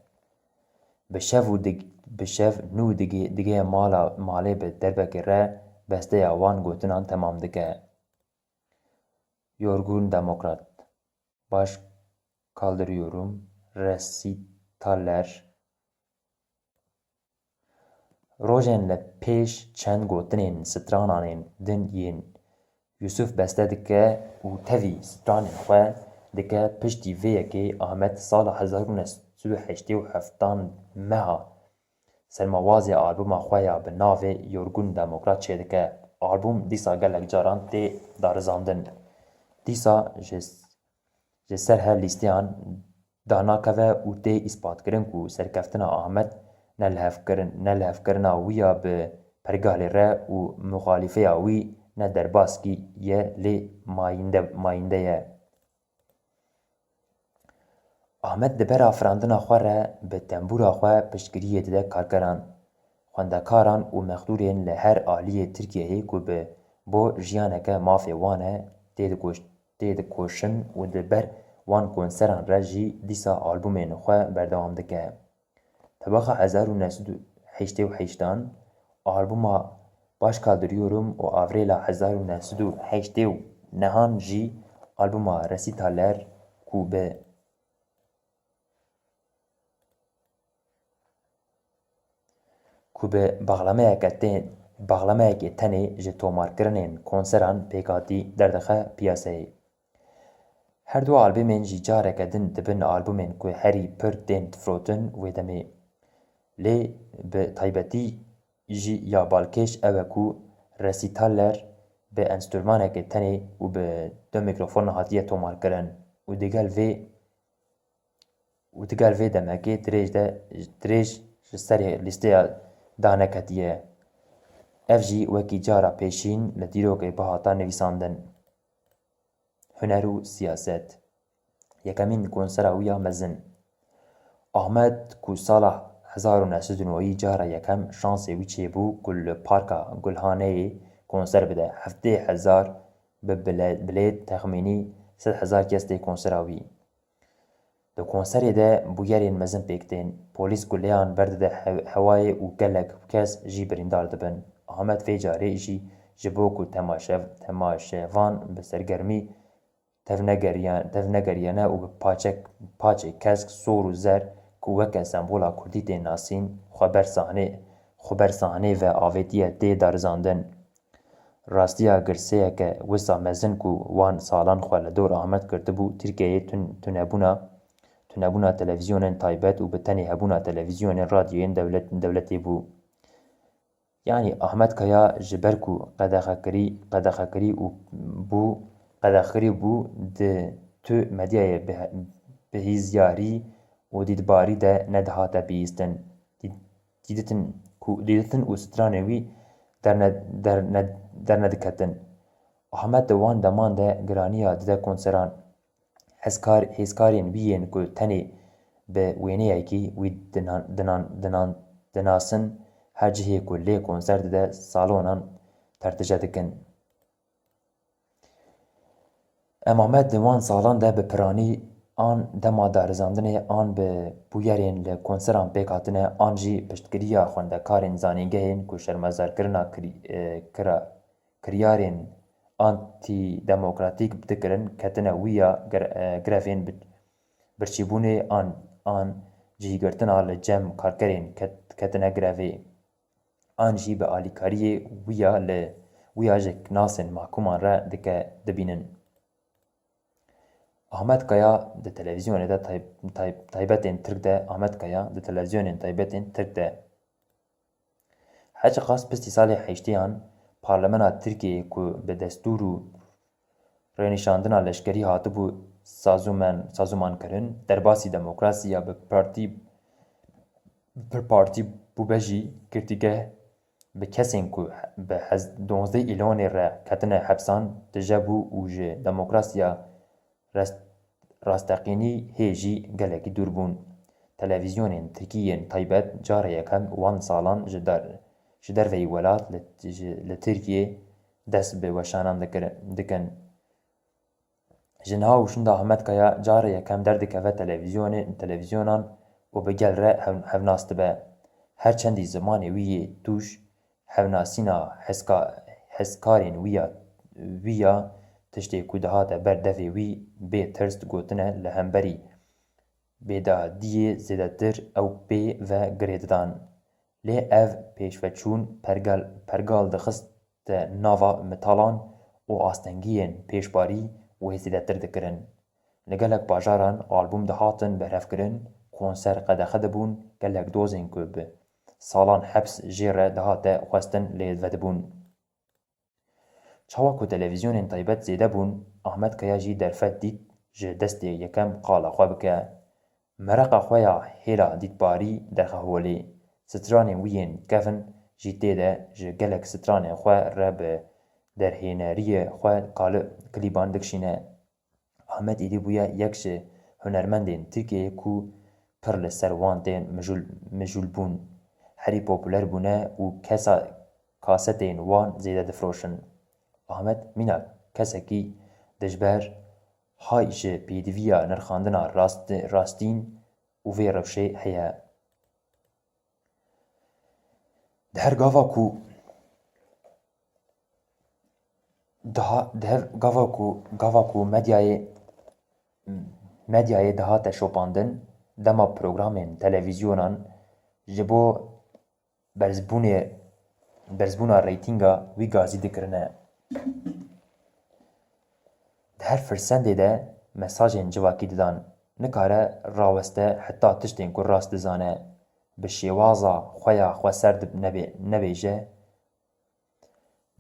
Bi şev û dig-, bi şev nû digê, digê mala, malê bi derbekê re besteya wan gotinan temam dike. Yorgun Demokrat. Baş, Kaldırıyorum. Resitaller. Rojên li pêş çend gotinên strananên din yên Yusuf beste dike û tevî stranên xwe dike piştî vê yekê Ahmet sala hezar û neh sed û heştê û heft meha sermawazê albûma xwe ya bi navê Yorgun Demokrat çêdike. Albûm dîsa gelek caran tê darizandin. Dîsa ji, ji ser her lîsteyan danakeve û tê îspatkirin ku serkeftina Ahmet ne lihevkirin, ne lihevkirina wî ya bi pergalê re û muxalîfeya wî ne derbaskî ye lê mayînde, mayînde ye. Ahmet di ber afirandina xwe re bi tembûra xwe piştgiriyê dide karkeran, xwendekaran û mexdûrên li her aliyê Tirkiyeyê ku bi bo jiyaneke mafê wan e tê dikoş-, tê dikoşin û di ber wan konseran re jî dîsa albûmên xwe berdewam dike. Tebaxa hezar û neh sed û heştê û heştan, albûma Baş Kaldırıyorum û Avrêla hezar û neh sed û heştê û nehan jî albûma Resitaller ku bi ku bi baxlameyeke tên, baxlameyekê tenê ji tomarkirinên konseran pêk hatî derdixe piyaseyê. Her du albûmên jî careke din dibin albûmên ku herî pir tên firotin wê demê. Lê bi taybetî jî ya balkêş ew e ku resîtaller bi enstrûmanekê tenê û bi du mîkrofon hatiye tomarkirin û digel vê û digel vê demekê dirêj de, dirêj ji serê lîsteya daneketiye. Ev jî wekî cara pêşîn li dîrokê bihata nivîsandin. Huner û siyaset. Yekemîn konsera wî ya mezin. Ahmet ku sala hezar û neh sed û newî cara yekem şansê wî çêbû ku li Parka Gulhaneyê konser bide, heftê hezar bi bile-, bilêt, texmînî sed hezar kes tê konsera wî. Di konserê de bûyerên mezin pêk tên. Polîs guleyan berdide hew-, hewayê û gelek kes jî birîndar dibin. Ahmet vê carê jî ji bo ku temaşev-, temaşevan bi sergermî tevnegeriya-, tevnegeriyane û bi paçek-, paçê kesk, sor û zer ku weke sembola kurdî tên nasîn, xwe ber sahnê, xwe ber sahnê ve avêtiye tê darizandin. Rastiya girseyeke wisa mezin ku wan salan xwe li dor Ahmet girtibû, Tirkiyeyê tun-, tunebûna, tunebûna televîzyonên taybet û bi tenê hebûna televîzyonên radyoyên dewlet-, dewletê bû. Yanî Ahmet Kaya ji ber ku qedexekirî, qedexekirî û bû, qedexekirî bû di tu medyayê bi-, bihîzyarî û dîtbarî de nedihate bihîstin. Dî-, dîditin ku, dîditin û stranên wî derne-, derne-, dernediketin. Ahmet di wan deman de giraniya dide konseran. Hezkar-, hêzkarên wî yên ku tenê bi wêneyekî wî dinan-, dinan-, dinan-, dinasin, her cihê ku lê konser dide salonan tertije dikin. Em Amed di wan salan de bi piranî an dema darizandinê an bi bûyerên li konseran pêk hatine an jî piştgiriya xwendekarên zanîngehên ku şermezarkirina kirî-, e, kira-, kiryarên antîdemokratîk dikirin, ketine wîya gre-, e, grevên bi-, birçîbûnê an, an cihgirtina li cem karkerên ket-, ketine grevê, an jî bi alîkariyê wîya li wîya ji nasên mahkûman re dike dibînin. Ahmet Kaya di televîzyonê de tay-, tay-, taybetên Tirk de, Ahmet Kaya di televîzyonên taybetên Tirk de. Her çiqas piştî salê heştêyan parlemena Tirkiyeyê ku bi destûr û rênîşandina leşkerî hatibû sazûmen-, sazûmankirin, derbasî demokrasî ya bi partî, bi partî bûbe jî girtîgeh bi kesên ku bi hez-, duwazdeh Îlonê re ketine hepsan tije bû û ji demokrasiya rast-, rasteqînî hê jî gelekî dûr bûn. Televîzyonên tirkî yên taybet cara yekem wan salan ji der-, ji derveyî welat li, ji, li Tirkiyê dest bi weşanan dikir-, dikin. Ji niha û şinda Ahmet Kaya cara yekem derdikeve televîzyonê, televîzyonan û bi gel re hev-, hevnas dibe. Her çendî zimanê wî yê tûj, hevnasîna hezka-, hezkarên wî ya, wî ya tiştê ku dihate ber devê wî bê tirs gotine li hemberî bêdadiyê zêdetir ew pê ve girê didan. Lê ev pêşveçûn pergal, pergal dixiste nava mitalan û astengiyên pêşbarî wê zêdetir dikirin. Li gelek bajaran albûm dihatin berhevkirin, konser qedexe dibûn, gelek dozên ku bi salan heps jê re dihate xwestin lê vedibûn. Çawa ku televîzyonên taybet zêde bûn, Ahmet Kaya jî derfet dît ji destê yekem qala xwe bike. Mereqa xwe ya hêla dîtbarî derxe holê. Stranên wî yên kevin jî tê de ji gelek stranên xwe re bi derhêneriyê xwe kali-, klîban dikişîne. Ahmet êdî bûye yek ji hunermendên Tirkiyeyê ku pir li ser wan tên mijûl, mijûlbûn, herî populer bûne û kesa kasetên wan zêde difiroşin. Ahmet mîna kesekî dijber hay ji pêdiviya nirxandina rast, rastîn û vê rewşê heye. Di her gava ku daha, di her gava ku, gava ku medyayê, medyayê dihate şopandin, dema programên televîzyonan ji bo berzbûnê, berzbûna reytînga wî gazî dikirine. Di her firsendê de mesajên civakî didan. Nikare raweste heta tiştên ku rast dizane, bi şêwaza xwe ya xweser dib-, nebê-, nebêje.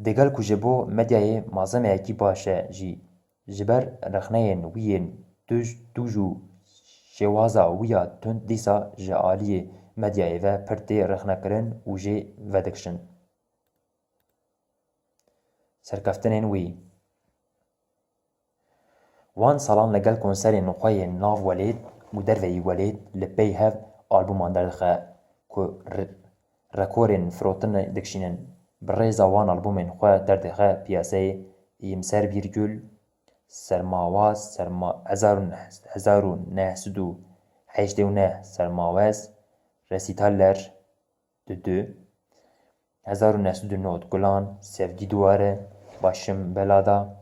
Digel ku ji bo medyayê malzemeyekî baş e jî, ji ber rexneyên wî yên tûj, tûj û şêwaza wî ya tund dîsa ji aliyê medyayê ve pir tê rexnekirin û jê vedikişin. Serkeftinên wî. Wan salan li gel konserên xwe yên nav welêt û derveyî welêt li pey hev albûman derdixe ku re-, rekorên firotinê dikişînin. Bi rêza wan albûmên xwe derdixe piyaseyê Îyimser Bîrgul, Sermawaz, Serma-, hezar û neh-, hezar û neh sed û heştê û neh, Sermawez, Resîtaller, Dudu, hezar û neh sed û nod Gulan, Sevgi Duvarı, Başım Belada,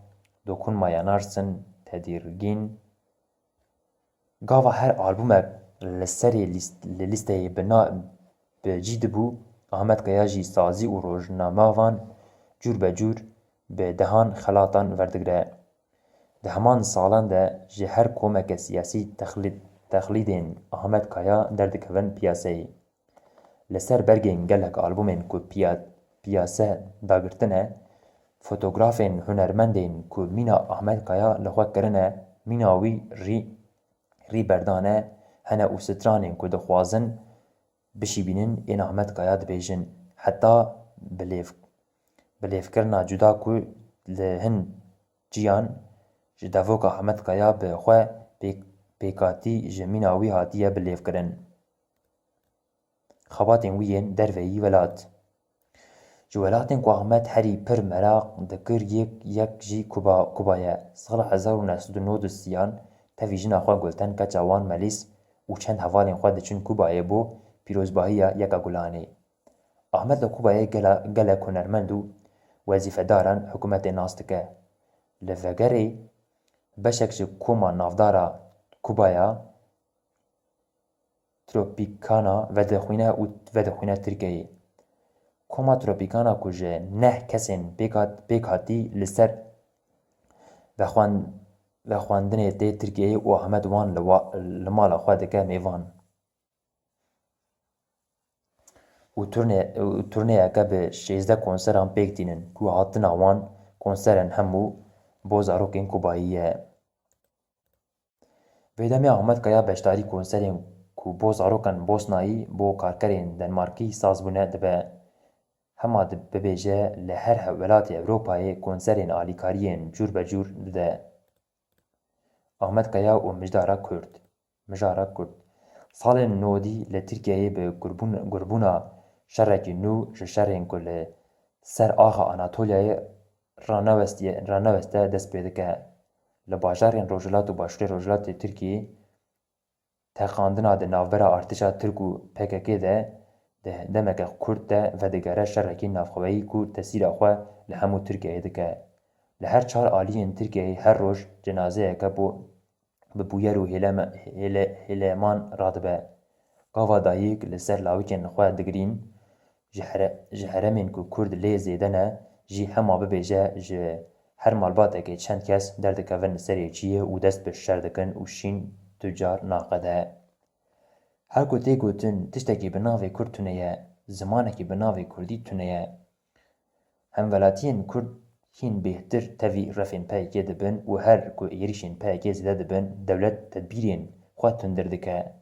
Dokunma Yanarsın, Tedirgin. Gava her albûmek li serê lîst-, li lîsteyê bi na-, bi cî dibû, Ahmet Kaya jî sazî û rojnamevan cûr be cûr bi dehan xelatan verdigire. Di heman salan de ji her komeke siyasî texlîd-, texlîdên Ahmet Kaya derdikevin piyaseyê. Li ser bergên gelek albûmên ku piya-, piyase dagirtine, fotografên hunermendên ku mîna Ahmet Kaya li xwe kirine, mîna wî rî-, rî berdane hene û stranên ku dixwazin bişîbînin ên Ahmet Kaya dibêjin. Heta bilêv-, bilêvkirina cuda ku li hin ciyan ji devoka Ahmet Kaya bi xwe pêk-, pêkhatî ji mîna wî hatiye bilêvkirin. Xebatên wî yên derveyî welat. Ji welatên ku Ahmet herî pir meraq dikir yek, yek jî Kuba, Kuba ye. Sala hezar û neh sed û nod û sê an tevî jina xwe Gulten keça wan Melîs û çend hevalên xwe diçin Kubayê bo pîrozbahiya Yeka Gulanê. Ahmet li Kubayê gela-, gelek hunermend û wezîfedaran hikûmetê nas dike. Li vegerê beşek ji koma navdara Kubaya Tropîkana vedixwîne û vedixwîne Tirkiyeyê. Koma Tropîkana ku ji neh kesên pêk hat-, pêk hatî li ser vexwend-, vexwendinê tê Tirkiyeyê û Ahmet wan li wa-, li mala xwe dike mêvan. Û turne-, û turneyeke bi şêzdeh konseran pêk tînin ku hatina wan konserên hemû bo zarokên Kubayî ye. Vê demê Ahmet Kaya beşdarî konserên ku bo zarokên Bosnayî, bo karkerên Denmarkî saz bûne dibe. Hema di-, bibêje li her he-, welatê Ewropayê konserên alîkariyên cûr be cûr dide. Ahmet Kaya û Mijdara Kurd. Mijara Kurd. Salên nodî li Tirkiyeyê bi gurbûn-, gurbûna şerekî nû ji şerên ku li ser axa Anatolyayê ranewestiye, raneweste dest pê dike. Li bajarên Rojhilat û Başûrê Rojhilatê Tirkiyê teqandina di navbera artêşa Tirk û P K K de, di demeke kurt de vedigere şerekî navxweyî ku tesîra xwe li hemû Tirkiyeyê dike. Li her çar aliyên Tirkiyeyê her roj cenazeyeke bo bi bûyer û hêleme-, hêle-, hêleman radibe. Gava dayik li ser lawikên xwe digirîn, ji here-, ji heremên ku Kurd lê zêde ne, jî hema bibêje ji her malbateke çend kes derdikevin li serê çiyê û dest bi şer dikin û şîn tu car naqede. Her ku tê gotin tiştekî bi navê Kurd tune ye, zimanekî bi navê Kurdî tune ye. Hemwelatiyên Kurd hîn bêhtir tevî refên P Y K dibin û her ku êrîşên P Y K zêde dibin, dewlet tedbîrên xwe tundtir dike.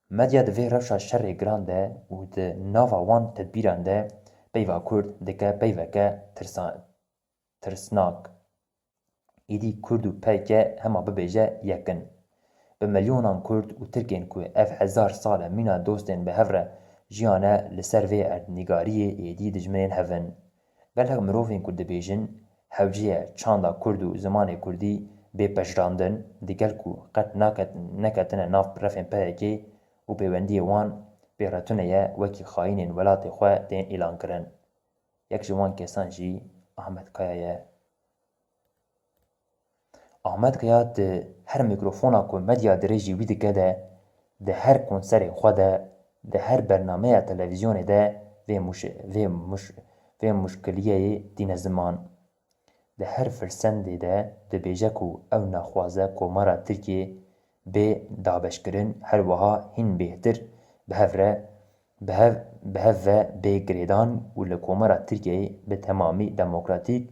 Medya di vê rewşa şerê giran de û di nava wan tedbîran de peyva Kurd dike peyveke tirsa-, tirsnak. Îdî Kurd û P Y K hema bibêje yek in. Bi milyonan Kurd û Tirkên ku ev hezar sal e mîna dostên bi hev re jiyane li ser vê erdnîgariyê êdî dijminên hev in. Gelek mirovên ku dibêjin hewce ye çanda Kurd û zimanê Kurdî bê pejirandin, digel ku qet naket-, neketine nav refên P Y K û pêwendiyê wan pê re tune ye, wekî xayînên welatê xwe tên îlankirin. Yek ji wan kesan jî Ahmet Kaya ye. Ahmet Kaya di her mîkrofona ku medya dirêjî wî dike de, di her konserê xwe de, di her bernameya televîzyonê de vê muş-, vê muş-, vê muşkiliyeyê tîne ziman. Di her firsendê de dibêje ku ew naxwaze Komara Tirkiyê bê dabeşkirin, her wiha hîn bêhtir bi hev re, bi hev, bi hev ve bê girêdan û li Komara Tirkiyeyê bi temamî demokratîk,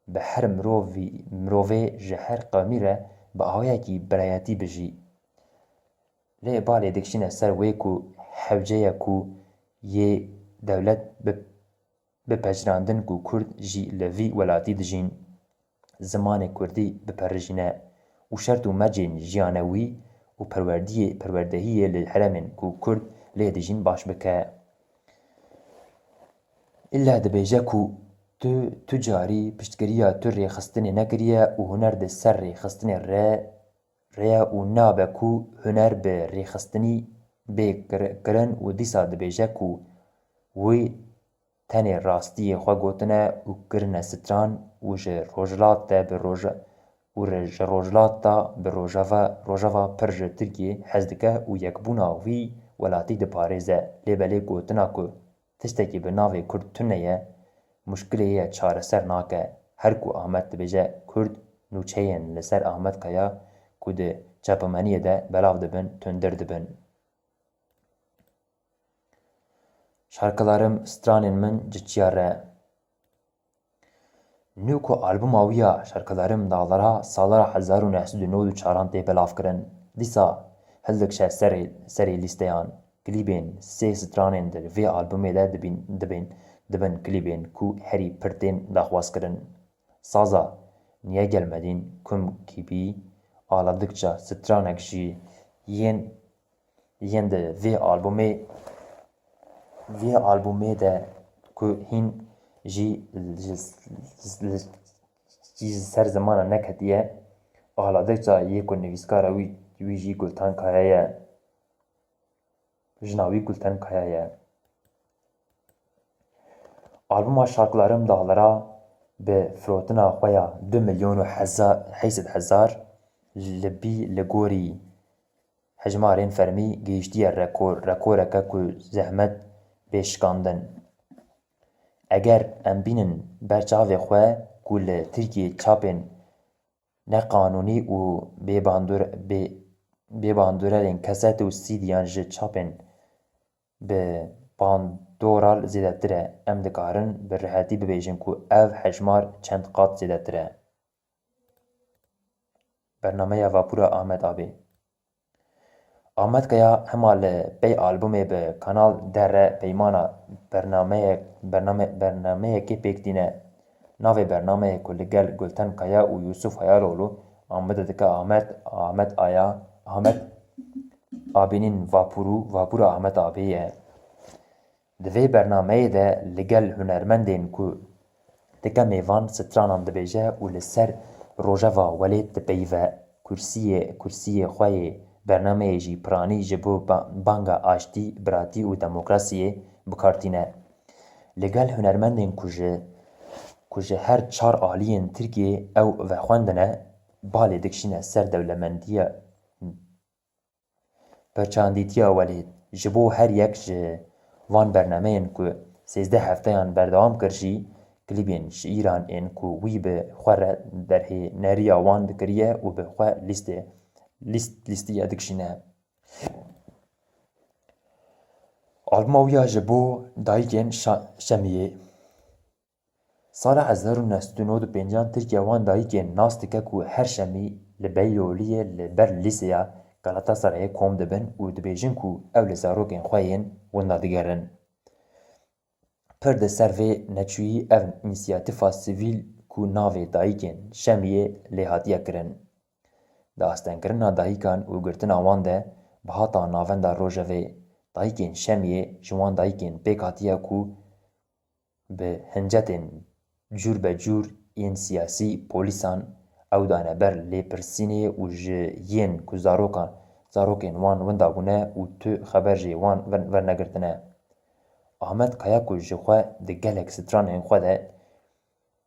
bi her mirovî, mirovê ji her qewmî re bi awayekî birayetî bijî. Lê balê dikişîne ser wê ku hewce ye ku yê dewlet bi, bi pejirandin ku Kurd jî li vî welatî dijîn, zimanê Kurdî biperijîne û şert û mercên jiyane wî û perwerdiyê, perwerdehiyê li heremên ku Kurd lê dijîn baş bike. Îlle dibêje ku tu, tu carî piştgiriya tu rêxistinê nekiriye û huner di ser rêxistinê re, re ye û nabe ku huner bi rêxistinî bê kir-, kirin û dîsa dibêje ku wî tenê rastiyê xwe gotine û kirine stran û ji Rojhilat de bi Roja-, û re-, ji Rojhilat de bi Rojava, Rojava pir ji Tirkiyê hez dike û yekbûna wî welatî diparêze. Lê belê gotina ku tiştekî bi navê Kurd tune ye, muşkilê ye çareser nake. Her ku Amed dibêje Kurd, nûçeyên li ser Amed Kaya ku di çapemeniyê de belav dibin, tundtir dibin. Şarkılarım stranên min ci çiya re. Nû ku albuma wî ya Şarkılarım Dağlara sala hezar û neh sed û nod û çaran tê belavkirin, dîsa hildikşe serê, serê lîsteyan. Klîbên sê stranên di vê albumê de dibîn, dibên, dibin klîbên ku herî pir tên daxwazkirin. Saza Niye Gelmedin, Kum Gibi, Ağladıkça, stranek jî yên yên di vê albumê, vê albumê de ku hîn jî ji, ji, ji ser zimana neketiye, Ağladıkça yê ku nivîskara wî, wî jî Gulten Kaya ye. Jina wî Gulten Kaya ye. Albuma Şarkılarım Dağlara bi firotina xwe ya du milyon û heza-, heyşt sed hezar li bî li gorî hejmarên fermî gihîştiye rekor, rekoreke ku zehmet bê şikandin. Eger em bînin ber çavê xwe ku li Tirkiyê çapên neqanûnî û bê bandor-, bê, bê bandorelên kaset û C D'yan ji çapên bi bandora zêdetir e, em dikarin bi rihetî bibêjin ku ev hejmar çend qat zêdetir e. Bernameya Vapûra Ahmet Abê. Ahmet Kaya hema li pey albumê bi Kanal D R peymana bernameyek, bername-, bernameyekê pêk tîne. Navê bernameyê ku li gel Gulten Kaya û Yusuf Hayaloglu amade dike Ahmet, Ahmet Aya, Ahmet Abînîn Vapûrû, Vapûra Ahmet Abê ye. Di vê bernameyê de li gel hunermendên ku dike mêvan stranan dibêje û li ser rojeva welêt dipeyive, kursiyê, kursiyê xwe yê bernameyê jî piranî ji bo ba-, banga aştî, biratî û demokrasiyê bi kar tîne. Li gel hunermendên ku ji, ku ji her çar aliyên Tirkiyê ew vexwendine, balê dikişîne ser dewlemendiya, Berçandîtiya Welêt. Ji bo her yek ji van bernameyên ku sêzdeh hefteyan berdewam kir jî, klîbên şîîran ên ku wî bi xwe re derhêneriya wan dikiriye û bi xwe lîstê, lîst, lîstiye dikişîne. Albuma wî ya ji bo dayikên Şa-, Şemiyê. Sala hezar û neh sed û nod û pêncan Tirkiye wan dayikên nas dike ku her şemî li Beyloliyê li ber lîseya Galatasarayê kom dibin û dibêjin ku ew li zarokên xwe yên winda digerin. Pir di ser vê neçûyî ev însiyatîfa sivîl ku navê Dayikên Şemiyê lê hatiye kirin. Di astengkirina dayikan û girtina wan de bihata Navenda Rojevê, Dayikên Şemiyê ji wan dayikên pêk hatiye ku bi hincetên cûr be cûr yên siyasî polîsan ew dane ber lêpirsînê û ji yên ku zarokan, zarokên wan winda bûne û tu xeber jê wan ver-, vernegirtine. Ahmet Kaya ku ji xwe di gelek stranên xwe de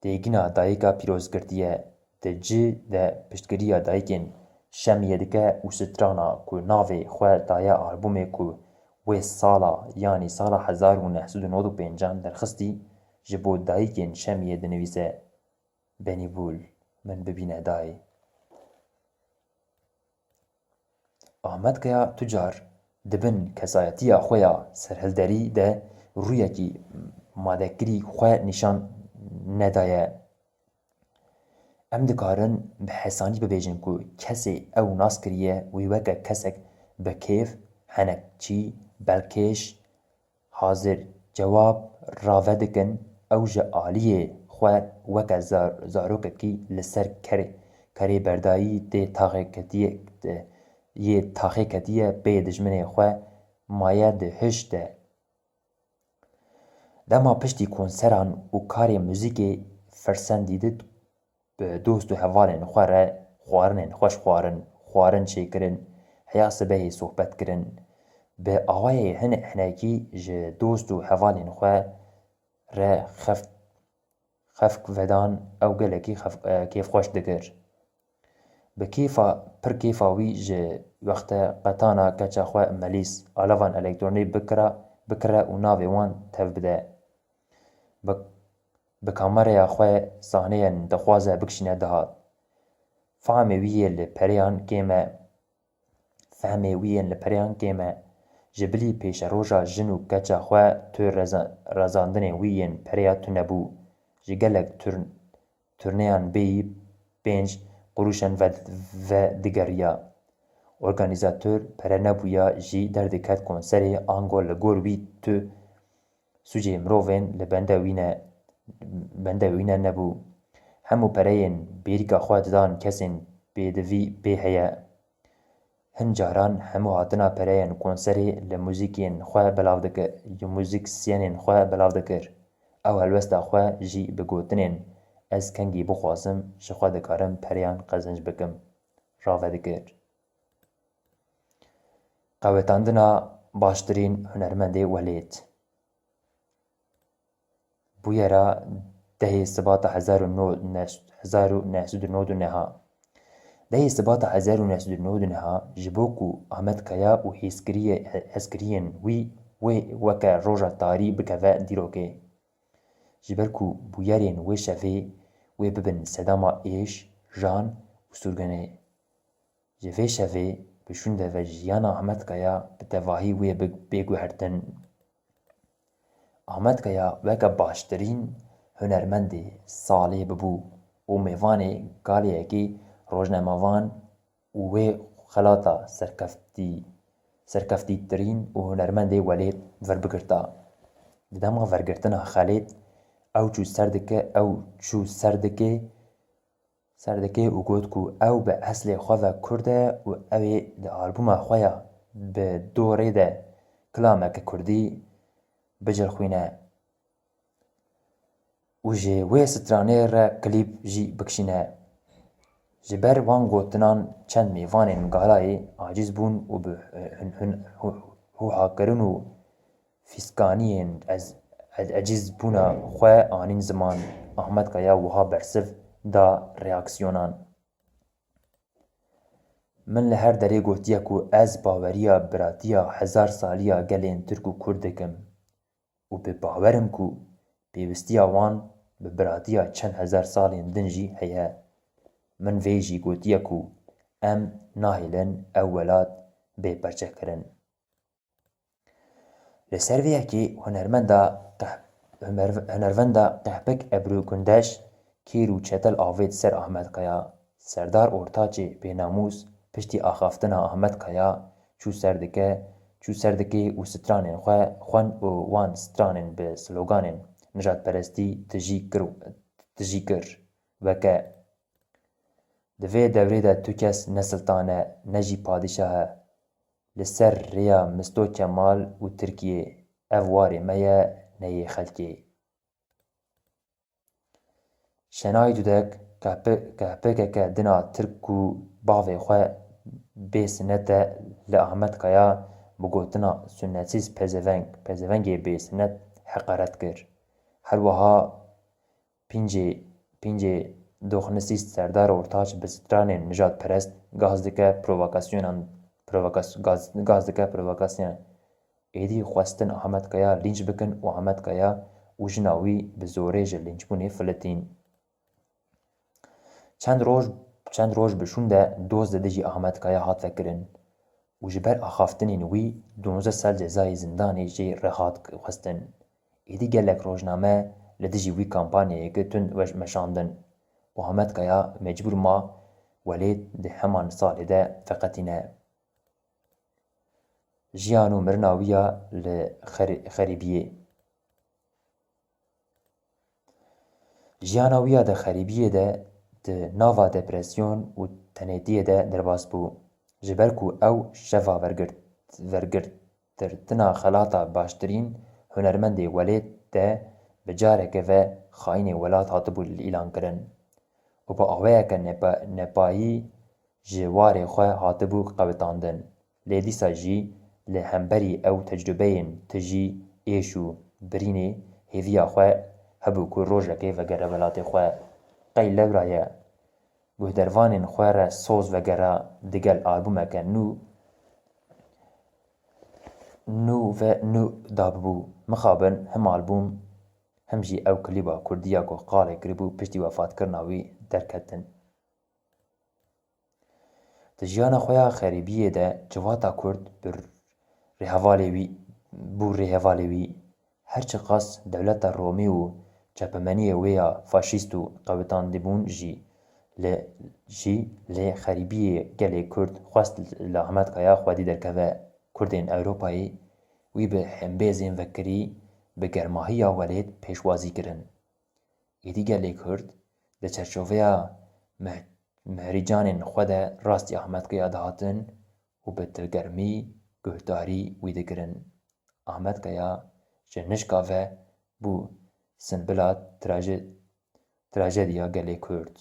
têgîna dayika pîroz girtiye, di cih de piştgiriya dayikên Şemiyê dike û strana ku navê xwe daye albûmê ku wê sala, yanî sala hezar û neh sed û nod û pêncan derxistî, ji bo dayikên Şemiyê dinivîse, Benîbûl, min bibîne dayê. Ahmet Kaya tu car di bin kesayetiya xwe ya serhilderî de rûyekî madekirî xwe nîşan nedaye. Em dikarin bi hesanî bibêjin ku kesê ew nas kiriye wî weke kesek bi kêf, henekçî, belkêş, hazir cewab rave dikin, ew ji aliyê xwe weke zar-, zarokekî li ser kerê, kerê berdayî tê taxê ketiye, yê taxê ketiye pê dijminê xwe maye di hiş de. Dema piştî konseran û karê muzîkê fersendî dit, bi dost û hevalên xwe re xwarinên xweş xwarin, xwarin çêkirin, heya sibehê sohbet kirin. Bi awayê hinek hinekî ji dost û hevalên xwe re xeft, xefk vedan, ew gelekî xef-, e, kêfxweş dikir. Bi kêfa, pir kêfa wî ji wexte qetana keça xwe Melîs, alavan elektronî bikira, bikire û navê wan tev bide. Bi, bi kameraya xwe sahneyên dixwaze bikişîne dihat. Fehmê wî yê li pereyan kêm e. Fehmê wî yên li pereyan kêm e. Ji bilî pêşeroja jin û keça xwe tu reza-, rezandinên wî yên pereya tune bû. Ji gelek turn-, turneyan bêyî pênc qurûşan ve, vedigeriya. Organîzator pere nebûya jî derdiket konserê, ango li gor wî tu sûcê mirovên li bende wî ne, bende wî ne nebû. Hemû pereyên bêrîka xwe didan kesên pêdivî pê heye. Hin caran hemû hatina pereyên konserê li muzîkiyên xwe belav dikir, li muzîksyenên xwe belav dikir. Ew helwesta xwe jî bi gotinên ez kengî bixwazim ji xwe dikarim pereyan qezenc bikim, rave dikir. Qewetandina baştirîn hunermendê welêt. Bûyera dehê Sibata hezar û neh, hezar û neh sed û nod û neh a. Dehê Sibata hezar û neh sed û nod û neh a ji bo ku Ahmet Kaya û hêzkiriyê, he-, hezkiriyên wî wê weke roja tarî bikeve dîrokê. Ji ber ku bûyerên wê şevê wê bibin sedema êş, jan û sûrgenê. Ji vê şevê bi şûnde ve jiyana Ahmet Kaya bi tevahî wê bi-, bê guhertin. Ahmet Kaya weke baştirîn hunermendê salê bibû û mêvanê galeyekî rojnamevan û wê xelata serkeftî-, serkeftîtirîn û hunermendê welêt verbigirta. Di dema vergirtina xelêt ew çû ser dike, ew çû ser dike, ser dike û got ku ew bi eslê xwe ve Kurd e û ew ê di albûma xwe ya bi dorê de kilameke Kurdî bicilxwîne û ji wê stranê re klîp jî bikişîne. Ji ber wan gotinan çend mêvanên galayê aciz bûn û bi hun-, hun-, hu-, huhakirin û fîskaniyên ez-, e-, ecîzbûna xwe anîn ziman. Ahmet Kaya wiha bersiv da reaksiyonan. Min li her derê gotiye ku ez baweriya biratiya hezar saliya gelên Tirk û Kurd dikim û bi bawer im ku pêwistiya wan bi biratiya çend hezar salên din jî heye. Min vê jî gotiye ku em nahêlin ew welat bê perçekirin. Li ser vê yekê hunermenda qeh-, huner-, hunervenda Qehpik Ebru Gundeş kêr û çetel avêt ser Ahmet Kaya. Serdar Ortaçê bênamûs piştî axaftina Ahmet Kaya çû ser dike, çû ser dikê û stranên xwe xwen û wan stranên bi sloganên nijadperestî tijî kir, tijî kir. Weke Di vê dewrê de tu kes ne siltan e, ne jî padîşah e. Li ser rêya Misto Kemal û Tirkiyê, ev warê me ye, ne yê xelkê. Şenay Dudek, K P K K dina Tirk ku bavê xwe bê sinet e, li Ahmet Kaya bi gotina "Sunnetsiz pezeveng, pezevengê bê sinet" heqaret kir. Her wiha Pîncê, pîncê doxnisîst Serdar Ortaç bi stranên nijadperest gaz dike provokasyonan, provokas-, gaz, gaz dike provokasyon. Êdî xwestin Ahmet Kaya lînç bikin û Ahmet Kaya û jina wî bi zorê ji lînçbûnê filitîn. Çend roj, çend roj bi şûn de doz li dijî Ahmet Kaya hat vekirin û ji ber axaftinên wî duwazdeh sal cezayê zindanê jê re hat xwestin. Êdî gelek rojname li dijî wî kampanyayeke tund weş-, meşandin û Ahmet Kaya mecbûr ma welêt di heman salê de veqetîne. Jiyan û mirina wî ya li xerî-, xerîbiyê. Jiyana wî ya di xerîbiyê de, di nava depresyon û tenêtiyê de derbas bû. Ji ber ku ew şeva vergirt-, vergirtirtina xelata baştirîn hunermendê welêt de bi careke ve xayînê welat hatibû îlankirin û bi awayeke nepa-, nepayî ji warê xwe hatibû qewitandin. Lê dîsa jî li hemberî ew tecrûbeyên tijî, êş û birînê hêviya xwe hebû ku rojekê vegere welatê xwe. Qey lewra ye guhdervanên xwe re soz vegera digel albûmeke nû, nû ve nû dabû. Mixabin him albûm, him jî ew klîba kurdî ya ku qalê kiribû piştî wefatkirina wî derketin. Di jiyana xwe ya xerîbiyê de civata Kurd bi rêhevalê wî, bû rêhevalê wî. Her çiqas dewleta Romî û çapemeniyê wê ya faşîst û qewitandibûn jî, lê, jî lê xerîbiyê gelê Kurd xwest li Ahmet Kaya xwedî derkeve. Kurdên Ewropayê wî bi hembêzên vekirî bi germahiya welêt pêşwazî kirin. Êdî gelê Kurd di çerçoveya meh-, mehrîcanên xwe de rastî Ahmet Kaya dihatin û bi dilgermî guhdarî wî dikirin. Ahmet Kaya ji nişka ve bû simbila traje-, trajediya gelê Kurd.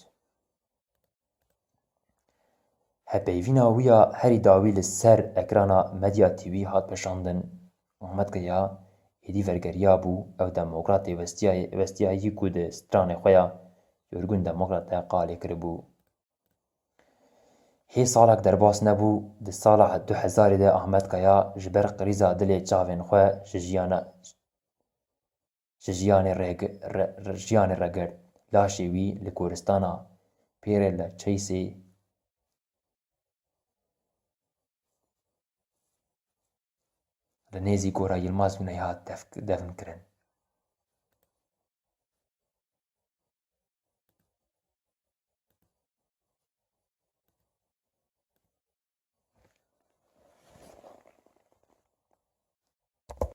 Hepeyvîna wî ya herî dawî li ser ekrana Medya T V hat peşandin. Ahmet Kaya êdî vergeriya bû, ew demokratê westiyayê, westiyayî ku di stranê xwe ya Yorgûn Demokrat de qalê kiribû. Hê salek derbas nebû, di sala du hezarî de Ahmet Kaya ji ber krîza dilê çavên xwe ji jiyana, ji jiyanê rêg-, re-, re-, jiyanê regirt. Laşê wî li goristana Pêrê li Çeysê li nêzî Gora Yilmaz Guney hat def-, defn kirin.